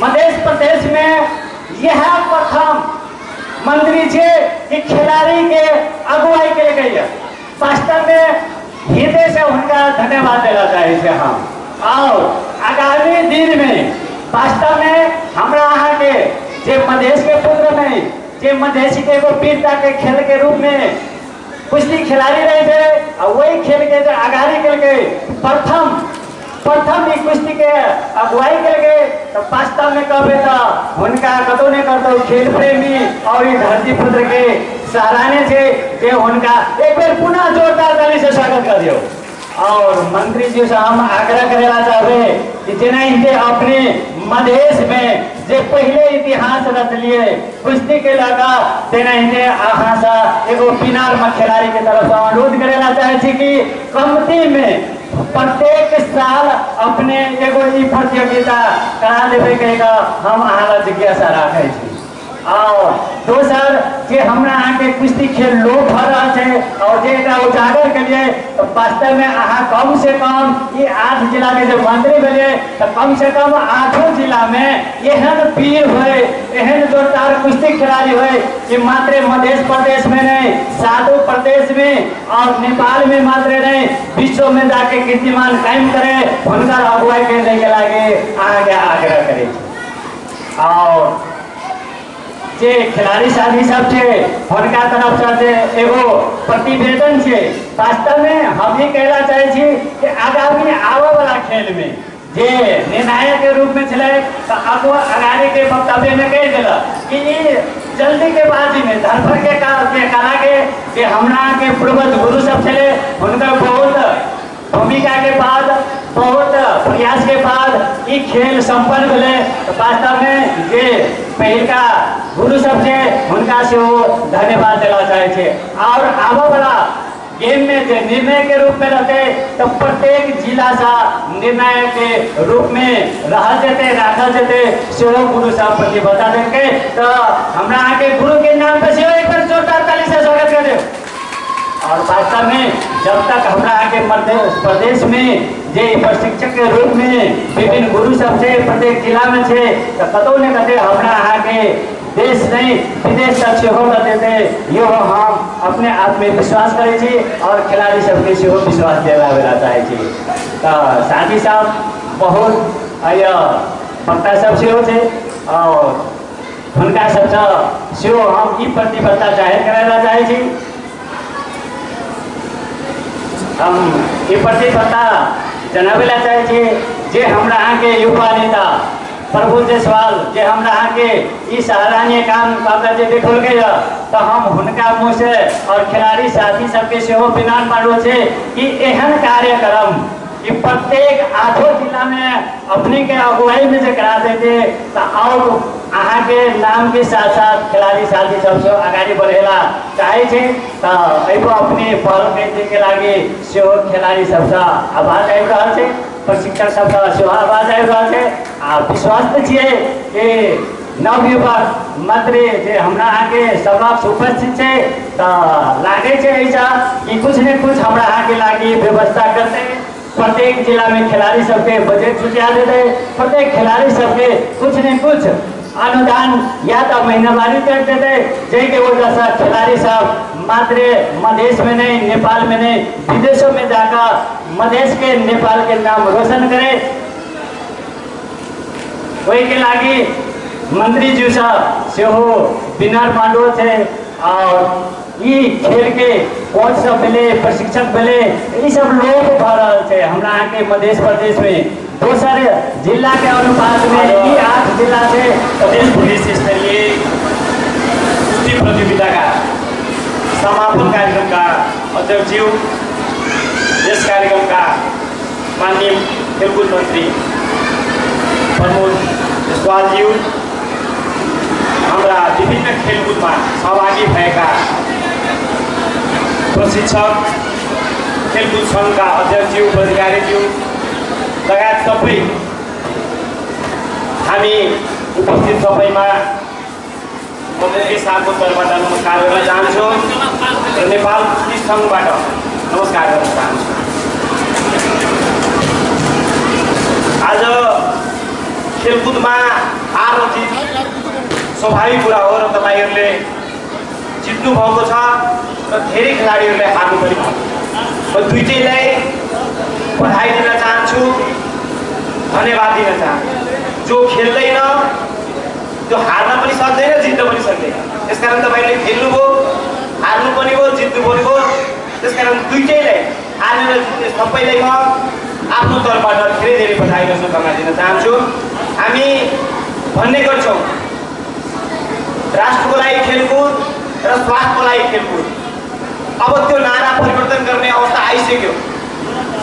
मध्य प्रदेश में यह प्रथम मंत्री छे कि खिलाड़ी के अगुवाई के लिए गई। वास्तव में हृदय से उनका धन्यवाद देना चाहे छे हम। और आगामी दिन में वास्तव में हमरा अहाँ के जे मधेश के पुत्र में, जे मधेसी के एगो वीरता के खेल के रूप में कुश्ती खिलाड़ी रहे थे और वही खेल के जो अगाड़ी के प्रथम प्रथम ई कुश्ती के अगुवाई के, तो वास्तव में कहबे तो हुनका कतौ नहीं करतो खेल प्रेमी और ई धरती पुत्र के सराहने छे जे हुनका एक बेर पुनः जोरदार ताली से स्वागत कर दियो। और मंत्री जी से हम आग्रह करेला चाहबे कि जेनाहिते अपने मधेश में जे पहले इतिहास रचलिए कुश्ती के लगा, तेनाहिते अहाँ से एगो पिनार में खिलाड़ी के तरफ से अनुरोध करेला चाहे छी कि कमती में प्रत्येक साल अपने एगो ई प्रतियोगिता करा देवे के हम अहाँ ला जिज्ञासा राखै छी। और दोसर जे हमरा अहाँके कुश्ती खेल लोप भऽ रहल छै और जे एकरा उजागर केलिए, तऽ वास्तव में अहाँ कम से कम ई 8 जिला के जे मंत्री भेलिए, तऽ कम से कम 8 जिला में एहन वीर होय, एहन जोरदार कुश्ती खिलाड़ी होय कि मात्र मध्य प्रदेश में नहीं, सातों प्रदेश में और नेपाल में मात्र नहीं, विश्व में जाके कीर्तिमान कायम करे, हुनकर अगुवाई के लागे अहाँके आग्रह करै छी। और जे खिलाड़ी साथी सब छे हुनका तरफ से जे एगो प्रतिवेदन छे, वास्तव में हम ही कहला चाहे छी कि आगामी आवे वाला खेल में जे निर्णायक के रूप में छलै, तऽ आगू अगाड़ी के वक्तव्य में कहि देलक कि ई जल्दी के बाजी में धरफड़ के कला के जे हमरा के पूर्वज गुरु सब छलै, हुनकर बहुत भूमिका के बाद, बहुत प्रयास के बाद ई खेल संपन्न भेलै। तऽ वास्तव में जे पहिलका गुरु सब छे हुनका सेहो धन्यवाद देला चाहे छे। और आबऽ वाला गेम में जे निर्णय के रूप में रहते, तो प्रत्येक जिला सा निर्णय के रूप में रहल जेते, राखल जेते, सेहो गुरु साहब प्रतिबद्धता देलकै। तऽ हमरा अहाँके गुरु के नाम पे सेहो एक बेर जोरदार ताली से स्वागत कर दियौ। और वास्तव में जब तक हमरा अहाँके प्रदेश में जे प्रशिक्षक के रूप में विभिन्न गुरु सब छे प्रत्येक जिला में छे, तऽ कतौ ने कतौ हमरा अहाँके देश नहीं विदेश तक सेहो देते, यो हम अपने आप में विश्वास करै छी और खिलाड़ी सबके सेहो विश्वास दिलाबै चाहै छी। तऽ साथी सब बहुत अय वक्ता सब सेहो छै और हुनका सबसँ सेहो हम ई प्रतिबद्धता जाहिर करै लए चाहै छी। हम ई प्रतिबद्धता जनाबै लए चाहै छी जे हमरा अहाँके युवा नेता प्रभु जायसवाल जे हमरा अहाँके ई सराहनीय काम कऽ के जे देखौलकै यऽ, तऽ हम हुनका मुँहसँ और खिलाड़ी साथी सबके सेहो विनम्र अनुरोध छै कि एहन कार्यक्रम कि प्रत्येक 8 जिलामे अपने के अगुवाई में जे करा देते, तऽ और अहाँके नाम के साथ साथ खिलाड़ी साथी सब सेहो अगाडि बढ़ेला चाहै छै। तऽ एहिपर अपने पहल के लागि सेहो खिलाड़ी सबसँ आवाज आबि रहल छै, प्रशिक्षक सबसँ सेहो आवाज आबि रहल छै आ विश्वास तऽ छियै कि नवयुवक मंत्री जे हमरा अहाँके समक्ष उपस्थित छै तऽ लागै छै एहिसँ कि किछु ने किछु हमरा अहाँके लागि व्यवस्था करतै। प्रत्येक जिलामे खेलाड़ी सबके बजट जुटा देतै, प्रत्येक खेलाड़ी सबके कुछ ने कुछ अनुदान या तऽ महीनावारी कर देतै, जाहिके वजहसँ खेलाड़ी सब मात्र मधेशमे नहि, नेपालमे नहि, विदेशोमे जाकऽ मधेशके नेपालके नाम रोशन करे। ओहिके लागि मन्त्रीज्यूसँ सेहो विनर पाण्डो छै और ई खेलके कोच सब भेलै, प्रशिक्षक भेलै, ई सब लोप भऽ रहल छै हमरा अहाँके मध्य प्रदेशमे। दोसर जिलाके अनुपातमे ई 8 जिला छै।
प्रदेश प्रदेश स्तरीय कुस्ती प्रतियोगिताका समापन कार्यक्रमका अध्यक्षज्यू, यस कार्यक्रमका माननीय खेलकुद मन्त्री प्रमोद विश्वालज्यू, हाम्रा विभिन्न खेलकुदमा सहभागी भएका प्रशिक्षक, खेलकुद सङ्घका अध्यक्षज्यू, पदाधिकारीज्यू लगायत सबै हामी उपस्थित सबैमा म मुकेश शाहको तर्फबाट नमस्कार गर्न चाहन्छु र नेपाल कुस्ती सङ्घबाट नमस्कार गर्न चाहन्छु। आज खेलकुदमा हार र जित स्वाभाविक कुरा हो र तपाईँहरूले जित्नु भएको छ र धेरै खेलाडीहरूले हार्नु पनि भएको छ। म दुइटैलाई बधाई दिन चाहन्छु, धन्यवाद दिन चाहन्छु। जो खेल्दैन त्यो हार्न पनि सक्दैन, जित्न पनि सक्दैन। त्यसकारण तपाईँले खेल्नुभयो, हार्नु पनि भयो, जित्नु पनि भयो। त्यसकारण दुइटैलाई, हार्ने र जित्ने सबैलाई म आफ्नो तर्फबाट धेरै धेरै बधाई र शुभकामना दिन चाहन्छु। हामी भन्ने गर्छौँ राष्ट्रको लागि खेलकुद र स्वास्थ्यको लागि खेलकुद। अब त्यो नारा परिवर्तन गर्ने अवस्था आइसक्यो।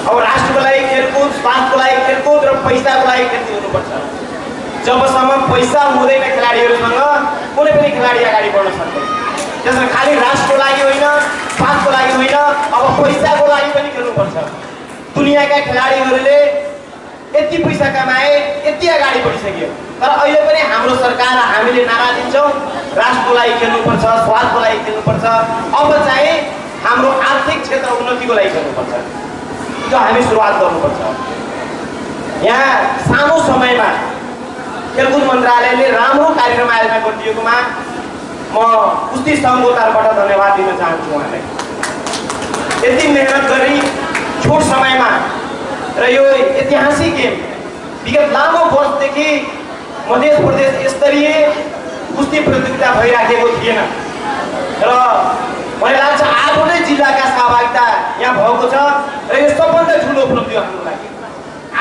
अब राष्ट्रको लागि खेलकुद, स्वास्थ्यको लागि खेलकुद र पैसाको लागि खेलकुद हुनुपर्छ। जबसम्म पैसा हुँदैन खेलाडीहरूसँग, कुनै पनि खेलाडी अगाडि बढ्न सक्दैन। त्यसमा खालि राष्ट्रको लागि होइन, स्वास्थ्यको लागि होइन, अब पैसाको लागि पनि खेल्नुपर्छ। दुनियाँका खेलाडीहरूले यति पैसा कमाए, यति अगाडि बढिसक्यो, तर अहिले पनि हाम्रो सरकार र हामीले नारा दिन्छौँ राष्ट्रको लागि खेल्नुपर्छ, स्वास्थ्यको लागि खेल्नुपर्छ। अब चाहिँ हाम्रो आर्थिक क्षेत्र उन्नतिको लागि खेल्नुपर्छ, त्यो हामी सुरुवात गर्नुपर्छ। यहाँ सानो समयमा खेलकुद मन्त्रालयले राम्रो कार्यक्रम आयोजना गरिदिएकोमा म कुस्ती सङ्घको तर्फबाट धन्यवाद दिन चाहन्छु उहाँलाई। यति मेहनत गरी छोट समयमा र यो ऐतिहासिक गेम विगत लामो वर्षदेखि मध्य प्रदेश स्तरीय कुस्ती प्रतियोगिता भइराखेको थिएन र मलाई लाग्छ 8वटै जिल्लाका सहभागिता यहाँ भएको छ र यो सबभन्दा ठुलो उपलब्धि हो हाम्रो लागि।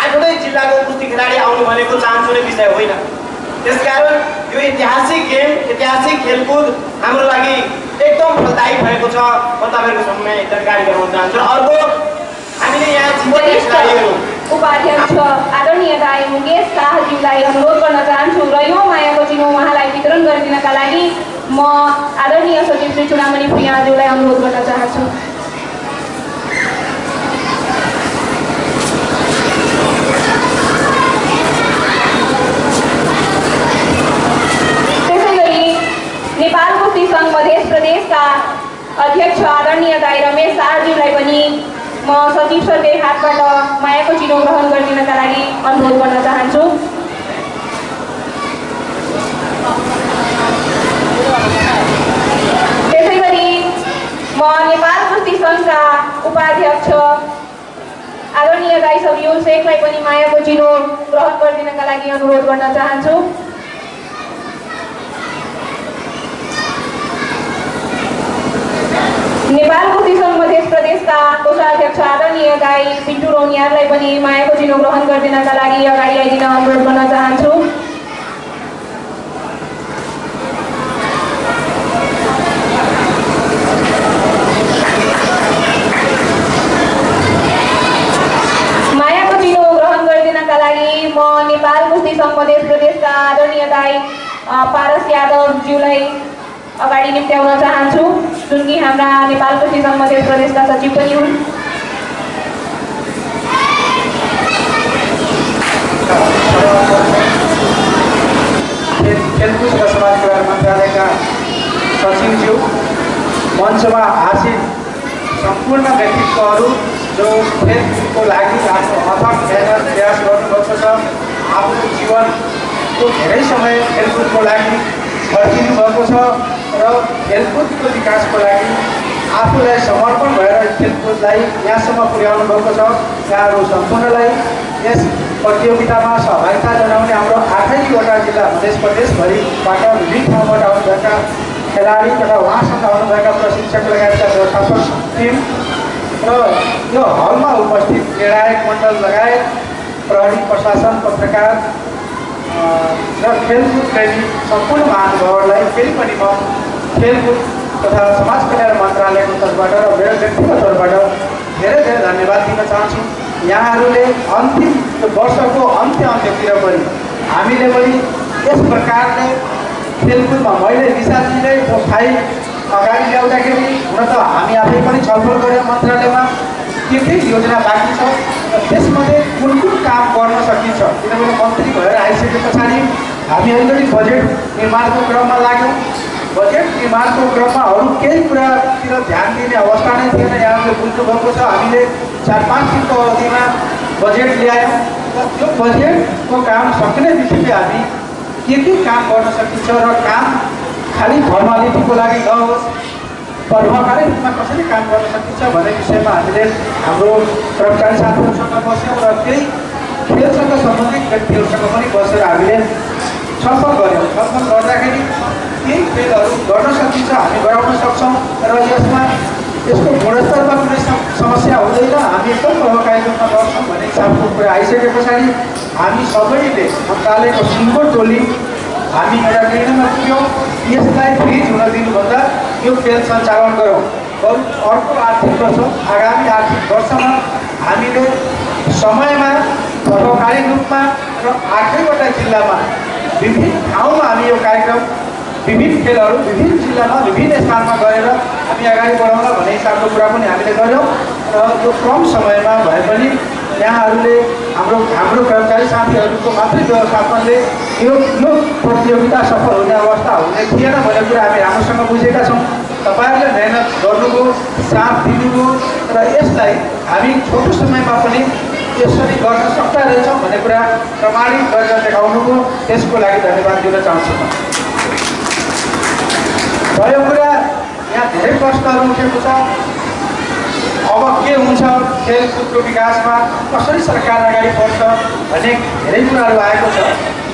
8वटै जिल्लाको कुस्ती खेलाडी आउनु भनेको चाहन्छु विषय होइन। त्यसकारण यो ऐतिहासिक गेम, ऐतिहासिक खेलकुद हाम्रो लागि एकदम फलदायी भएको छ। म तपाईँहरूको सामने जानकारी गराउन चाहन्छु। र अर्को हामीले यहाँ खेलाडीहरू
उपाध्यक्ष आदरणीय दाई मुकेश शाहज्यूलाई अनुरोध गर्न चाहन्छु र यो मायाको चिनो उहाँलाई वितरण गरिदिनका लागि म आदरणीय सचिव श्री चुडामणि भुइयाँज्यूलाई अनुरोध गर्न चाहन्छु। त्यसै गरी नेपाल कुस्ती सङ्घ मध्य प्रदेशका अध्यक्ष आदरणीय दाई रमेश शाहज्यूलाई पनि म सचिव सरकै हातबाट मायाको चिनो ग्रहण गरिदिनका लागि अनुरोध गर्न चाहन्छु। त्यसै गरी म नेपाल कुस्ती सङ्घका उपाध्यक्ष आदरणीय दाई सबिउल शेखलाई पनि मायाको चिनो ग्रहण गरिदिनका लागि अनुरोध गर्न चाहन्छु। नेपाल कुस्ती सङ्घ मध्य प्रदेशका कोषाध्यक्ष आदरणीय दाई पिन्टु रौनियारलाई पनि मायाको चिनो ग्रहण गरिदिनका लागि अगाडि आइदिन अनुरोध गर्न चाहन्छु। मायाको चिनो ग्रहण गरिदिनका लागि म नेपाल कुस्ती सङ्घ मध्य प्रदेशका आदरणीय दाई पारस यादवज्यूलाई अगाडि निम्त्याउन चाहन्छु, जुन कि हाम्रा नेपाल कुस्ती सङ्घ मध्य प्रदेशका सचिव पनि हुन्।
खेलकुद मञ्चमा आसीन सम्पूर्ण व्यक्तित्वहरू जो खेलकुदको लागि आफ्नो अथक मेहनत प्रयास गर्नुभएको छ, आफ्नो जीवनको धेरै समय खेलकुदको लागि खर्चिनु भएको छ र खेलकुदको विकासको लागि आफूलाई समर्पण भएर खेलकुदलाई यहाँसम्म पुर्याउनु भएको छ। यहाँहरू सम्पूर्णलाई यस प्रतियोगितामा सहभागिता जनाउने हाम्रो 8वटा जिल्ला मध्य प्रदेशभरिबाट विभिन्न ठाउँबाट आउनुभएका खेलाडी तथा उहाँसँग आउनुभएका प्रशिक्षक लगायतका व्यवस्थापक टिम र यो हलमा उपस्थित निर्णायक मण्डल लगायत प्रहरी प्रशासन, पत्रकार र खेलकुद प्रेमी सम्पूर्ण महानुभावहरूलाई फेरि पनि म खेलकुद तथा समाज कल्याण मन्त्रालयको तर्फबाट र मेरो व्यक्तिगत तर्फबाट धेरै धेरै धन्यवाद दिन चाहन्छु। यहाँहरूले अन्तिम यो वर्षको अन्त्यतिर पनि हामीले पनि यस प्रकारले खेलकुदमा मैले निशाजीले यो फाइल अगाडि ल्याउँदाखेरि हुन त हामी आफै पनि छलफल गऱ्यौँ, मन्त्रालयमा के के योजना बाँकी छ र त्यसमध्ये कुन कुन काम गर्न सकिन्छ, किनभने मन्त्री भएर आइसके पछाडि हामी अलिकति बजेट निर्माणको क्रममा लाग्यौँ। बजेट निर्माणको क्रममा अरू केही कुरातिर ध्यान दिने अवस्था नै थिएन। यहाँहरूले बुझ्नुभएको छ, हामीले 4-5 दिनको अवधिमा बजेट ल्यायौँ र त्यो बजेटको काम सकिने बित्तिकै हामी के के काम गर्न सकिन्छ र काम खालि फर्मालिटीको लागि नहोस्, प्रभावकारी रूपमा कसरी काम गर्न सकिन्छ भन्ने विषयमा हामीले हाम्रो कर्मचारी साथीहरूसँग बस्यौँ र त्यही खेलसँग सम्बन्धित व्यक्तिहरूसँग पनि बसेर हामीले छलफल गऱ्यौँ। छलफल गर्दाखेरि केही खेलहरू गर्न सकिन्छ, हामी गराउन सक्छौँ र यसमा यसको गुणस्तरमा कुनै समस्या हुँदैन, हामी एकदम प्रभावकारी रूपमा गर्छौँ भन्ने हिसाबको कुरा आइसके पछाडि हामी सबैले मन्त्रालयको सिङ्गो टोली हामी एउटा निर्णयमा पुग्यौँ, यसलाई फ्रिज हुन दिनुभन्दा यो खेल सञ्चालन गरौँ। बरु अर्को आर्थिक वर्ष, आगामी आर्थिक वर्षमा हामीले समयमा प्रभावकारी रूपमा र 8वटा जिल्लामा विभिन्न ठाउँमा हामी यो कार्यक्रम, विभिन्न खेलहरू विभिन्न जिल्लामा विभिन्न स्थानमा गरेर हामी अगाडि बढाउँला भन्ने हिसाबको कुरा पनि हामीले गऱ्यौँ। र यो कम समयमा भए पनि यहाँहरूले हाम्रो हाम्रो कर्मचारी साथीहरूको मात्रै व्यवस्थापनले यो यो प्रतियोगिता सफल हुने अवस्था हुने थिएन भन्ने कुरा हामी राम्रोसँग बुझेका छौँ। तपाईँहरूले मेहनत गर्नुभयो, साथ दिनुभयो र यसलाई हामी छोटो समयमा पनि यसरी गर्न सक्दा रहेछौँ भन्ने कुरा प्रमाणित गरेर देखाउनुभयो, त्यसको लागि धन्यवाद दिन चाहन्छु म। रह्यो कुरा, यहाँ धेरै प्रश्नहरू उठेको छ। अब के हुन्छ, खेलकुदको विकासमा कसरी सरकार अगाडि बढ्छ भन्ने धेरै कुराहरू आएको छ।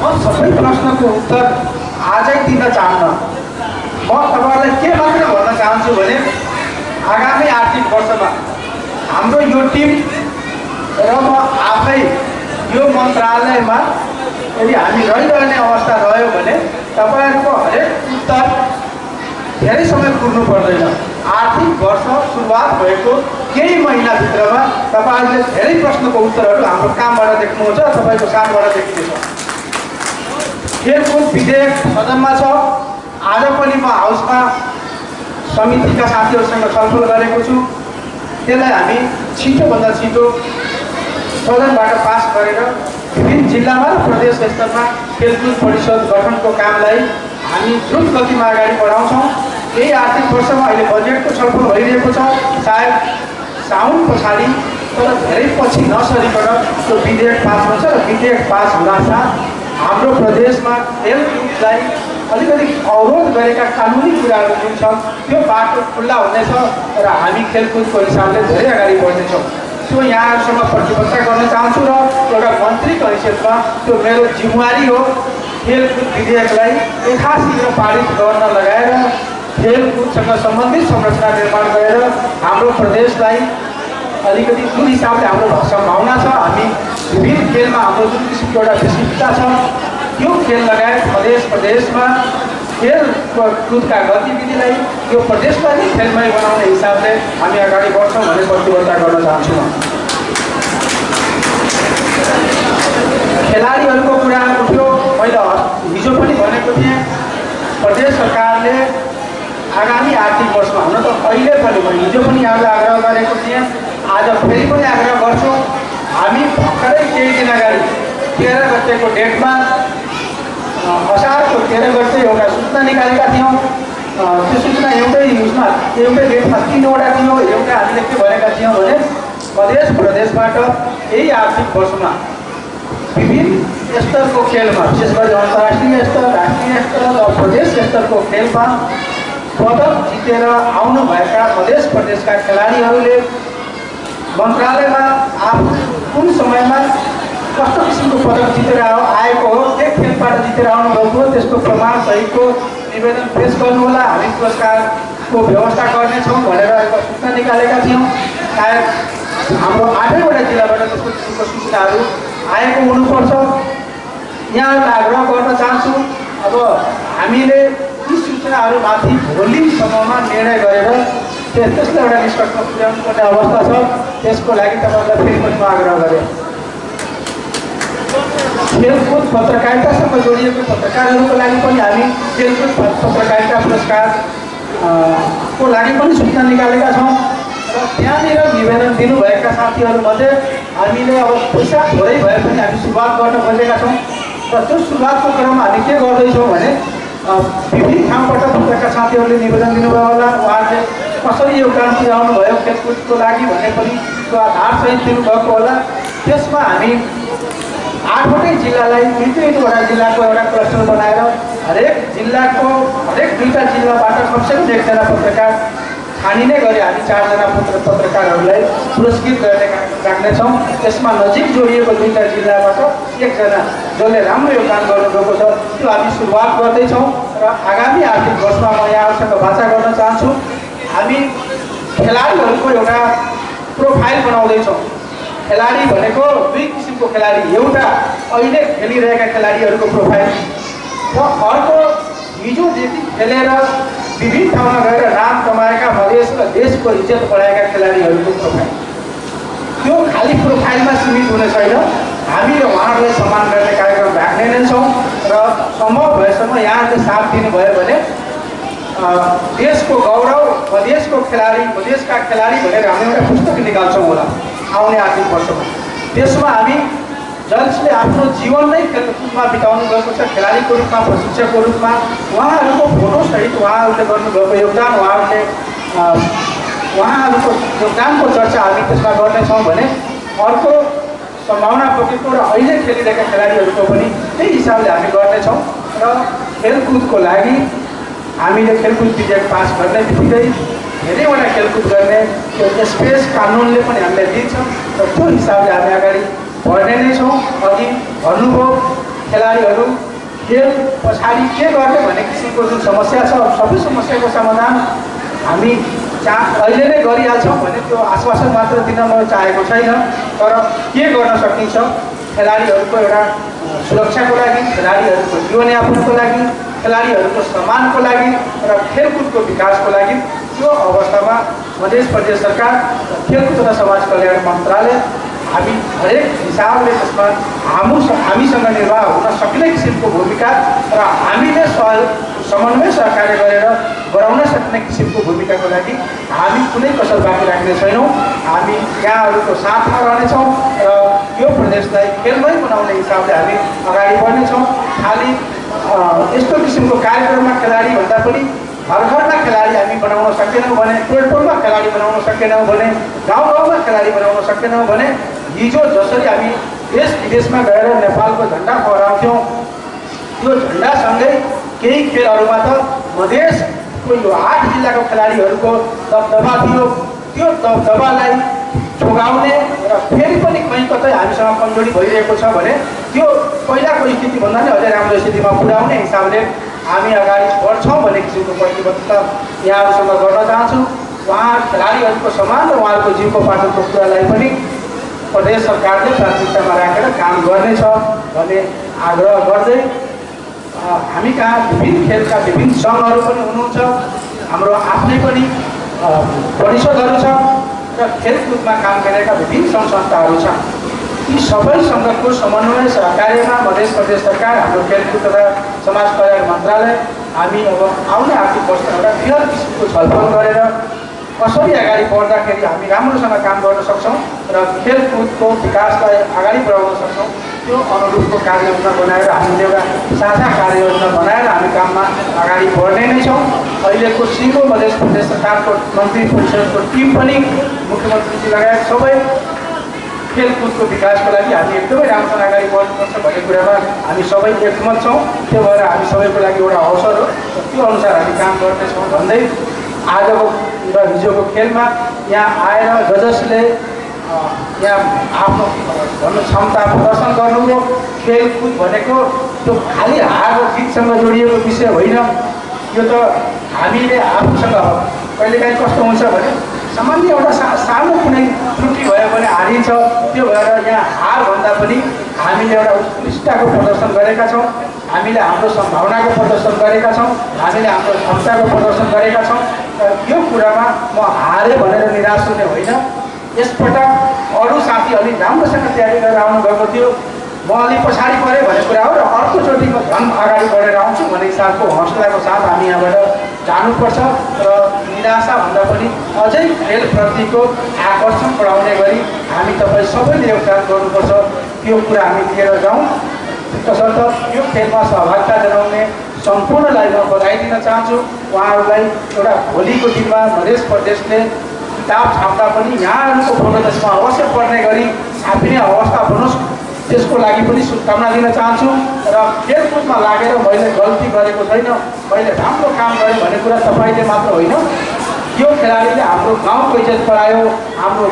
म सबै प्रश्नको उत्तर आजै दिन चाहन्न। म तपाईँहरूलाई के मात्र भन्न चाहन्छु भने आगामी आर्थिक वर्षमा हाम्रो यो टिम र म आफै यो मन्त्रालयमा यदि हामी रहिरहने अवस्था रह्यो भने तपाईँहरूको हरेक उत्तर धेरै समय कुर्नु पर्दैन। आर्थिक वर्ष सुरुवात भएको केही महिनाभित्रमा तपाईँहरूले धेरै प्रश्नको उत्तरहरू हाम्रो कामबाट देख्नुहुन्छ, तपाईँको साथबाट देखिनेछ। खेलकुद विधेयक सदनमा छ। आज पनि म हाउसमा समितिका साथीहरूसँग छलफल गरेको छु। त्यसलाई हामी छिटोभन्दा छिटो सदनबाट पास गरेर विभिन्न जिल्लामा र प्रदेश स्तरमा खेलकुद परिषद गठनको कामलाई हामी द्रुत गतिमा अगाडि बढाउँछौँ। यही आर्थिक वर्षमा अहिले बजेटको छलफल भइरहेको छ। सायद साउन पछाडि तर धेरै पछि नसरिकन त्यो विधेयक पास हुन्छ र विधेयक पास हुनासाथ हाम्रो प्रदेशमा खेलकुदलाई अलिकति अवरोध गरेका कानुनी कुराहरू जुन छन्, त्यो बाटो खुल्ला हुनेछ र हामी खेलकुदको हिसाबले धेरै अगाडि बढ्नेछौँ। त्यो यहाँहरूसँग प्रतिबद्धता गर्न चाहन्छु र एउटा मन्त्रीको हैसियतमा त्यो मेरो जिम्मेवारी हो। खेलकुद विधेयकलाई यथाशीघ्र पारित गर्न लगाएर खेलकुदसँग सम्बन्धित संरचना निर्माण गरेर हाम्रो प्रदेशलाई अलिकति जुन हिसाबले हाम्रो सम्भावना छ, हामी विभिन्न खेलमा हाम्रो जुन किसिमको एउटा विशिष्टता छ, त्यो खेल लगायत प्रदेश प्रदेशमा खेलकुदका गतिविधिलाई यो प्रदेशलाई नै खेलमय बनाउने हिसाबले हामी अगाडि बढ्छौँ भन्ने प्रतिबद्धता गर्न चाहन्छु म। खेलाडीहरूको कुरा उठ्यो। मैले हिजो पनि भनेको थिएँ, प्रदेश सरकारले आगामी आर्थिक वर्षमा, हुन त अहिले पनि म हिजो पनि यहाँलाई आग्रह गरेको थिएँ, आज फेरि पनि आग्रह गर्छु। हामी भर्खरै केही दिन अगाडि 13 गतेको डेटमा, असारको 13 गते एउटा सूचना निकालेका थियौँ। त्यो सूचना एउटै उसमा एउटै डेटमा 3वटा थियो। एउटा हामीले के भनेका थियौँ भने मधेस प्रदेशबाट यही आर्थिक वर्षमा विभिन्न स्तरको खेलमा, विशेष गरी अन्तर्राष्ट्रिय स्तर, राष्ट्रिय स्तर र प्रदेश स्तरको खेलमा पदक जितेर आउनुभएका मधेस प्रदेशका खेलाडीहरूले मन्त्रालयमा आफू कुन समयमा कस्तो किसिमको पदक जितेर आएको हो, के खेलबाट जितेर आउनुभएको हो, त्यसको प्रमाणसहितको निवेदन पेस गर्नुहोला, हामी पुरस्कारको व्यवस्था गर्नेछौँ भनेर एउटा सूचना निकालेका थियौँ। सायद हाम्रो 8वटा जिल्लाबाट त्यस्तो किसिमको सूचनाहरू आएको हुनुपर्छ। यहाँहरूलाई आग्रह गर्न चाहन्छु, अब हामीले यी सूचनाहरूमाथि भोलिसम्ममा निर्णय गरेर त्यसलाई एउटा निष्कर्षमा पुर्याउनु पर्ने अवस्था छ। त्यसको लागि तपाईँहरूलाई फेरि पनि म आग्रह गरेँ। खेलकुद पत्रकारितासँग जोडिएको पत्रकारहरूको लागि पनि हामी खेलकुद पत्रकारिता पुरस्कार को लागि पनि सूचना निकालेका छौँ र त्यहाँनिर निवेदन दिनुभएका साथीहरूमध्ये हामीले अब पैसा थोरै भए पनि हामी सुरुवात गर्न खोजेका छौँ र त्यो सुरुवातको क्रममा हामी के गर्दैछौँ भने विभिन्न ठाउँबाट पत्रकार साथीहरूले निवेदन दिनुभयो होला, उहाँहरूले कसरी योगदान पुर्याउनु भयो खेलकुदको लागि भन्ने पनि त्यो आधारसहित दिनुभएको होला। त्यसमा हामी 8वटै जिल्लालाई दुई दुईवटा जिल्लाको एउटा क्लस्टर बनाएर हरेक जिल्लाको हरेक 2टा जिल्लाबाट कमसेकम 1जना पत्रकार छानिने गरी हामी 4जना पत्रकारहरूलाई पुरस्कृत गर्ने राख्नेछौँ। त्यसमा नजिक जोडिएको 2टा जिल्लाबाट 1जना जसले राम्रो योगदान गर्नुभएको छ त्यो हामी सुरुवात गर्दैछौँ र आगामी आर्थिक वर्षमा म यहाँहरूसँग बाचा गर्न चाहन्छु। हामी खेलाडीहरूको एउटा प्रोफाइल बनाउँदैछौँ। खेलाडी भनेको 2 किसिमको खेलाडी, एउटा अहिले खेलिरहेका खेलाडीहरूको प्रोफाइल र अर्को हिजोदेखि खेलेर विभिन्न ठाउँमा गएर नाम कमाएका, मधेस र देशको इज्जत बढाएका खेलाडीहरूको प्रोफाइल। त्यो खालि प्रोफाइलमा सीमित हुने छैन। हामी र उहाँहरूलाई सम्मान गर्ने कार्यक्रम राख्ने नै छौँ र सम्भव भएसम्म यहाँहरूले साथ दिनुभयो भने देशको गौरव मधेसको खेलाडी, मधेसका खेलाडी भनेर हामी एउटा पुस्तक निकाल्छौँ होला आउने आर्थिक वर्षमा। त्यसमा हामी जसले आफ्नो जीवन नै खेलकुदमा बिताउनु भएको छ, खेलाडीको रूपमा, प्रशिक्षकको रूपमा, उहाँहरूको फोटोसहित उहाँहरूले गर्नुभएको योगदान, उहाँहरूको योगदानको चर्चा हामी त्यसमा गर्नेछौँ भने अर्को सम्भावना बोकेको र अहिले खेलिरहेका खेलाडीहरूको पनि त्यही हिसाबले हामी गर्नेछौँ। र खेलकुदको लागि हामीले खेलकुद विधेयक पास गर्ने बित्तिकै धेरैवटा खेलकुद गर्ने त्यो स्पेस कानुनले पनि हामीलाई दिन्छ र त्यो हिसाबले हामी अगाडि बढ्ने नै छौँ। अघि भन्नुभयो खेलाडीहरू खेल पछाडि के गर्ने भन्ने किसिमको जुन समस्या छ, सबै समस्याको समाधान हामी अहिले नै गरिहाल्छौँ भन्ने त्यो आश्वासन मात्र दिन म चाहेको छैन, तर के गर्न सकिन्छ खेलाडीहरूको एउटा सुरक्षाको लागि, खेलाडीहरूको जीवनयापनको लागि, खेलाडीहरूको सम्मानको लागि र खेलकुदको विकासको लागि त्यो अवस्थामा मध्य प्रदेश सरकार र खेलकुद तथा समाज कल्याण मन्त्रालय हामी हरेक हिसाबले त्यसमा हामीसँग निर्वाह हुन सक्ने किसिमको भूमिका र हामीले समन्वय सहकार्य गरेर गराउन सक्ने किसिमको भूमिकाको लागि हामी कुनै कसर बाँकी राख्ने छैनौँ। हामी यहाँहरूको साथमा रहनेछौँ र यो प्रदेशलाई खेलमय बनाउने हिसाबले हामी अगाडि बढ्नेछौँ। खालि यस्तो किसिमको कार्यक्रममा खेलाडी भन्दा पनि घर घरमा खेलाडी हामी बनाउन सकेनौँ भने, टोल टोलमा खेलाडी बनाउन सकेनौँ भने, गाउँ गाउँमा खेलाडी बनाउन सकेनौँ भने, हिजो जसरी हामी देश विदेशमा गएर नेपालको झन्डा फहराउँथ्यौँ, त्यो झन्डासँगै केही खेलहरूमा त मधेसको यो 8 जिल्लाको खेलाडीहरूको दबदबा थियो। त्यो दबदबालाई जोगाउने र फेरि पनि कहीँ कतै हामीसँग कमजोरी भइरहेको छ भने त्यो पहिलाको स्थितिभन्दा नै अझै राम्रो स्थितिमा पुर्याउने हिसाबले हामी अगाडि बढ्छौँ भन्ने किसिमको प्रतिबद्धता यहाँहरूसँग गर्न चाहन्छु। उहाँ खेलाडीहरूको सम्मान र उहाँहरूको जीविकोपार्जनको कुरालाई पनि प्रदेश सरकारले प्राथमिकतामा राखेर काम गर्नेछ भन्ने आग्रह गर्दै, हामी कहाँ विभिन्न खेलका विभिन्न सङ्घहरू पनि हुनुहुन्छ, हाम्रो आफ्नै पनि परिषदहरू छ र खेलकुदमा काम गरेका विभिन्न सङ्घ संस्थाहरू छन्। यी सबै सङ्घको समन्वय सहकार्यमा मध्य प्रदेश सरकार, हाम्रो खेलकुद तथा समाज कल्याण मन्त्रालय हामी अब आउने आर्थिक वर्ष एउटा बृहत किसिमको छलफल गरेर कसरी अगाडि बढ्दाखेरि हामी राम्रोसँग काम गर्न सक्छौँ र खेलकुदको विकासलाई अगाडि बढाउन सक्छौँ, त्यो अनुरूपको कार्ययोजना बनाएर हामीले एउटा साझा कार्ययोजना बनाएर हामी काममा अगाडि बढ्ने नै छौँ। अहिलेको सिङ्गो मधेस प्रदेश सरकारको मन्त्री परिषदको टिम पनि मुख्यमन्त्रीजी लगायत सबै खेलकुदको विकासको लागि हामी एकदमै राम्रोसँग अगाडि बढ्नुपर्छ भन्ने कुरामा हामी सबै एकमत छौँ। त्यो भएर हामी सबैको लागि एउटा अवसर हो र त्यो अनुसार हामी काम गर्नेछौँ भन्दै आजको र हिजोको खेलमा यहाँ आएर जजसले यहाँ आफ्नो भन्नु क्षमता प्रदर्शन गर्नुभयो। खेलकुद भनेको त्यो खालि हार र जितसँग जोडिएको विषय होइन। यो त हामीले आफूसँग कहिलेकाहीँ कस्तो हुन्छ भने सामान्य एउटा सानो कुनै त्रुटि भयो भने हारिन्छ। त्यो भएर यहाँ हारभन्दा पनि हामीले एउटा उत्कृष्टताको प्रदर्शन गरेका छौँ, हामीले हाम्रो सम्भावनाको प्रदर्शन गरेका छौँ, हामीले हाम्रो क्षमताको प्रदर्शन गरेका छौँ। र यो कुरामा म हारेँ भनेर निराश हुने होइन। यसपटक अरू साथी अलिक राम्रोसँग तयारी गरेर आउनुभएको थियो, म अलिक पछाडि परेँ भन्ने कुरा हो र अर्कोचोटि म झन् अगाडि बढेर आउँछु भन्ने हिसाबको हौसलाको साथ हामी यहाँबाट जानुपर्छ र निराशा भन्दा पनि अझै खेलप्रतिको आकर्षण बढाउने गरी हामी तपाईँ सबैले योगदान गर्नुपर्छ। त्यो कुरा हामी लिएर जाउँ। तसर्थ यो खेलमा सहभागिता जनाउने सम्पूर्णलाई म बधाई दिन चाहन्छु। उहाँहरूलाई एउटा भोलिको दिनमा मधेस प्रदेशले किताब छाप्दा पनि यहाँहरूको फोटो त्यसमा अवश्य पर्ने गरी छापिने अवस्था बनोस्, त्यसको लागि पनि शुभकामना दिन चाहन्छु। र खेलकुदमा लागेर मैले गल्ती गरेको छैन, मैले राम्रो काम गरेँ भन्ने कुरा तपाईँले मात्र होइन, यो खेलाडीले हाम्रो गाउँको इज्जत बढायो, हाम्रो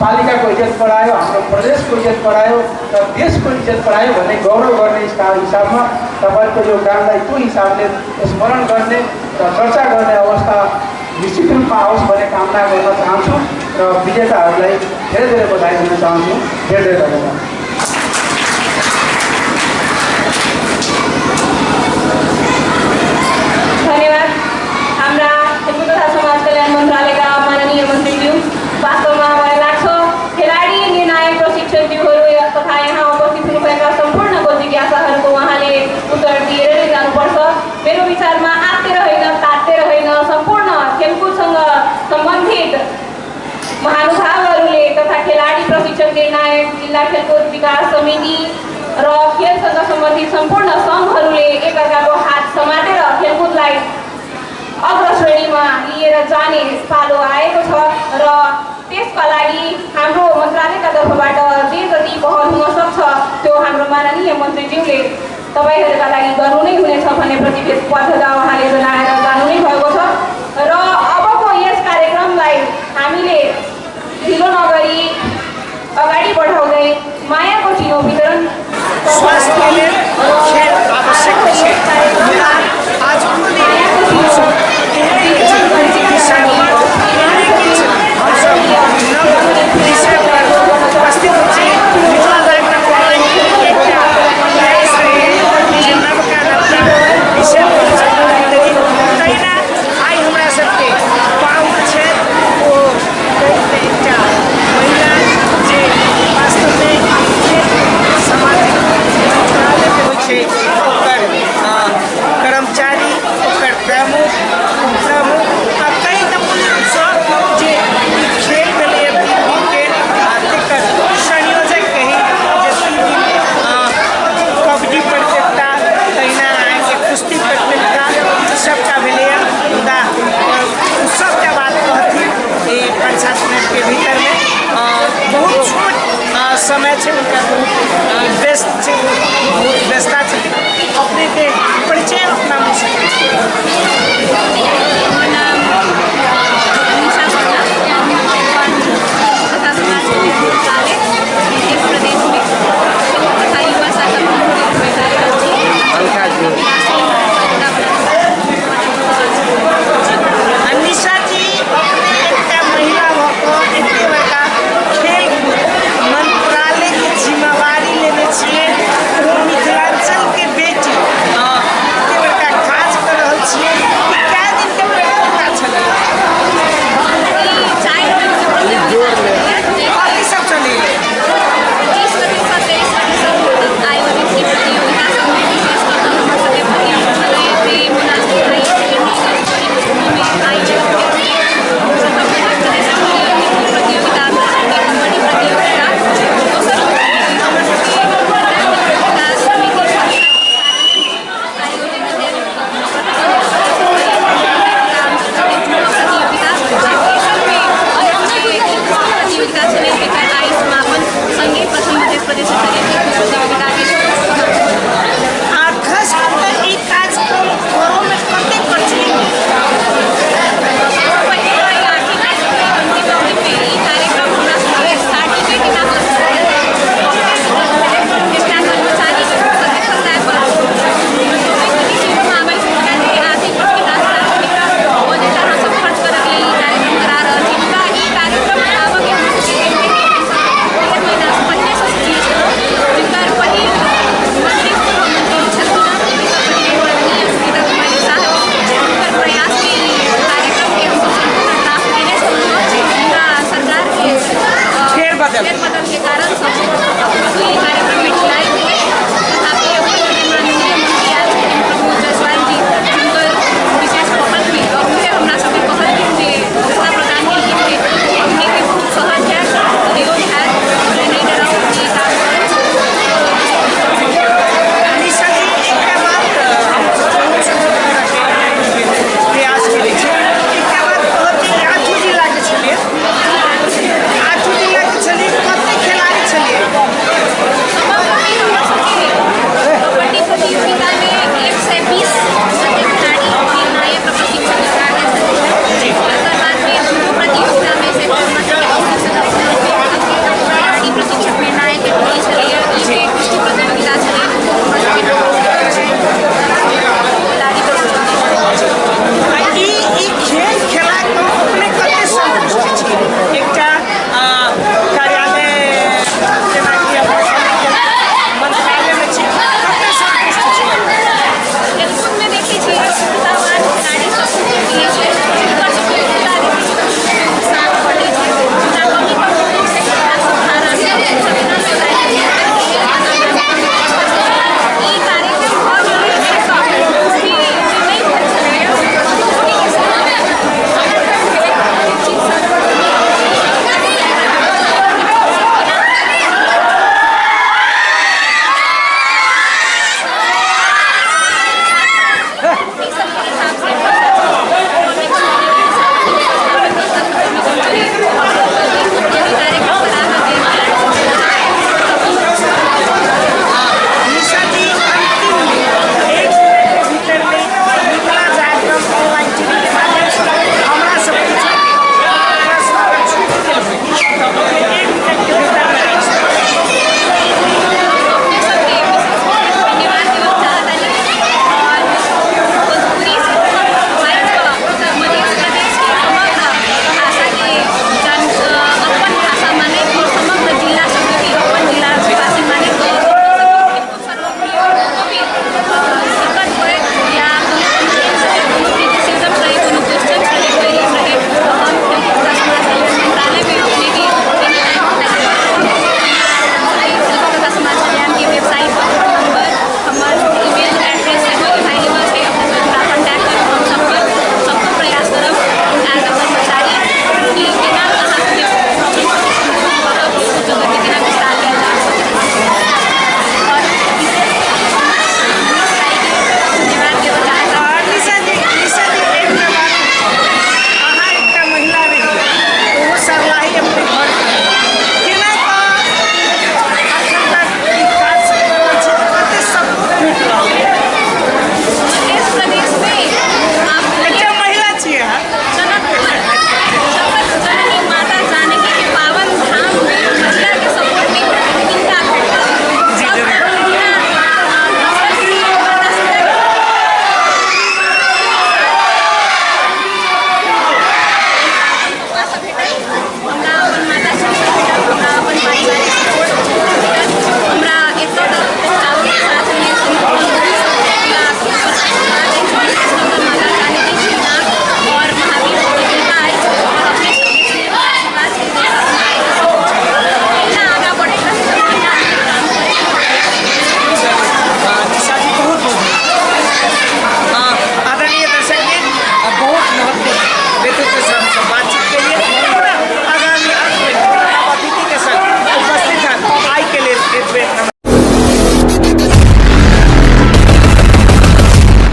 पालिकाको इज्जत बढायो, हाम्रो प्रदेशको इज्जत बढायो र देशको इज्जत बढायो भन्ने गौरव गर्ने हिसाबमा तपाईँको योगदानलाई त्यो हिसाबले स्मरण गर्ने र चर्चा गर्ने अवस्था निश्चित रूपमा आओस् भन्ने कामना गर्न चाहन्छु र विजेताहरूलाई धेरै धेरै बधाई दिन चाहन्छु। धेरै धेरै धन्यवाद।
धन्यवाद हाम्रा खेलकुद तथा समाज कल्याण मन्त्रालयका माननीय मन्त्रीज्यू। वास्तवमा मलाई लाग्छ खेलाडी, निर्णायक, प्रशिक्षकज्यूहरू तथा यहाँ उपस्थित हुनुभएका सम्पूर्णको जिज्ञासाहरूको उहाँले उत्तर दिएर नै जानुपर्छ। मेरो विचारमा आत्तेर होइन, तातेर होइन, सम्पूर्ण खेलकुदसँग सम्बन्धित महानुभावहरूले तथा खेलाडी, प्रशिक्षक, निर्णायक, जिल्ला खेलकुद विकास समिति र खेलसँग सम्बन्धित सम्पूर्ण सङ्घहरूले एकअर्काको हात समातेर खेलकुदलाई अग्रश्रेणीमा लिएर जाने पालो आएको छ र त्यसका लागि हाम्रो मन्त्रालयका तर्फबाट जे जति पहल हुन सक्छ त्यो हाम्रो माननीय मन्त्रीज्यूले तपाईँहरूका लागि गर्नु नै हुनेछ भन्ने प्रतिबद्धता उहाँले जनाएर जानु नै भएको छ। र अबको यस कार्यक्रमलाई हामीले ढिलो नगरी अगाडि बढाउँदै मायाको चिनो वितरण
स्वास्थ्य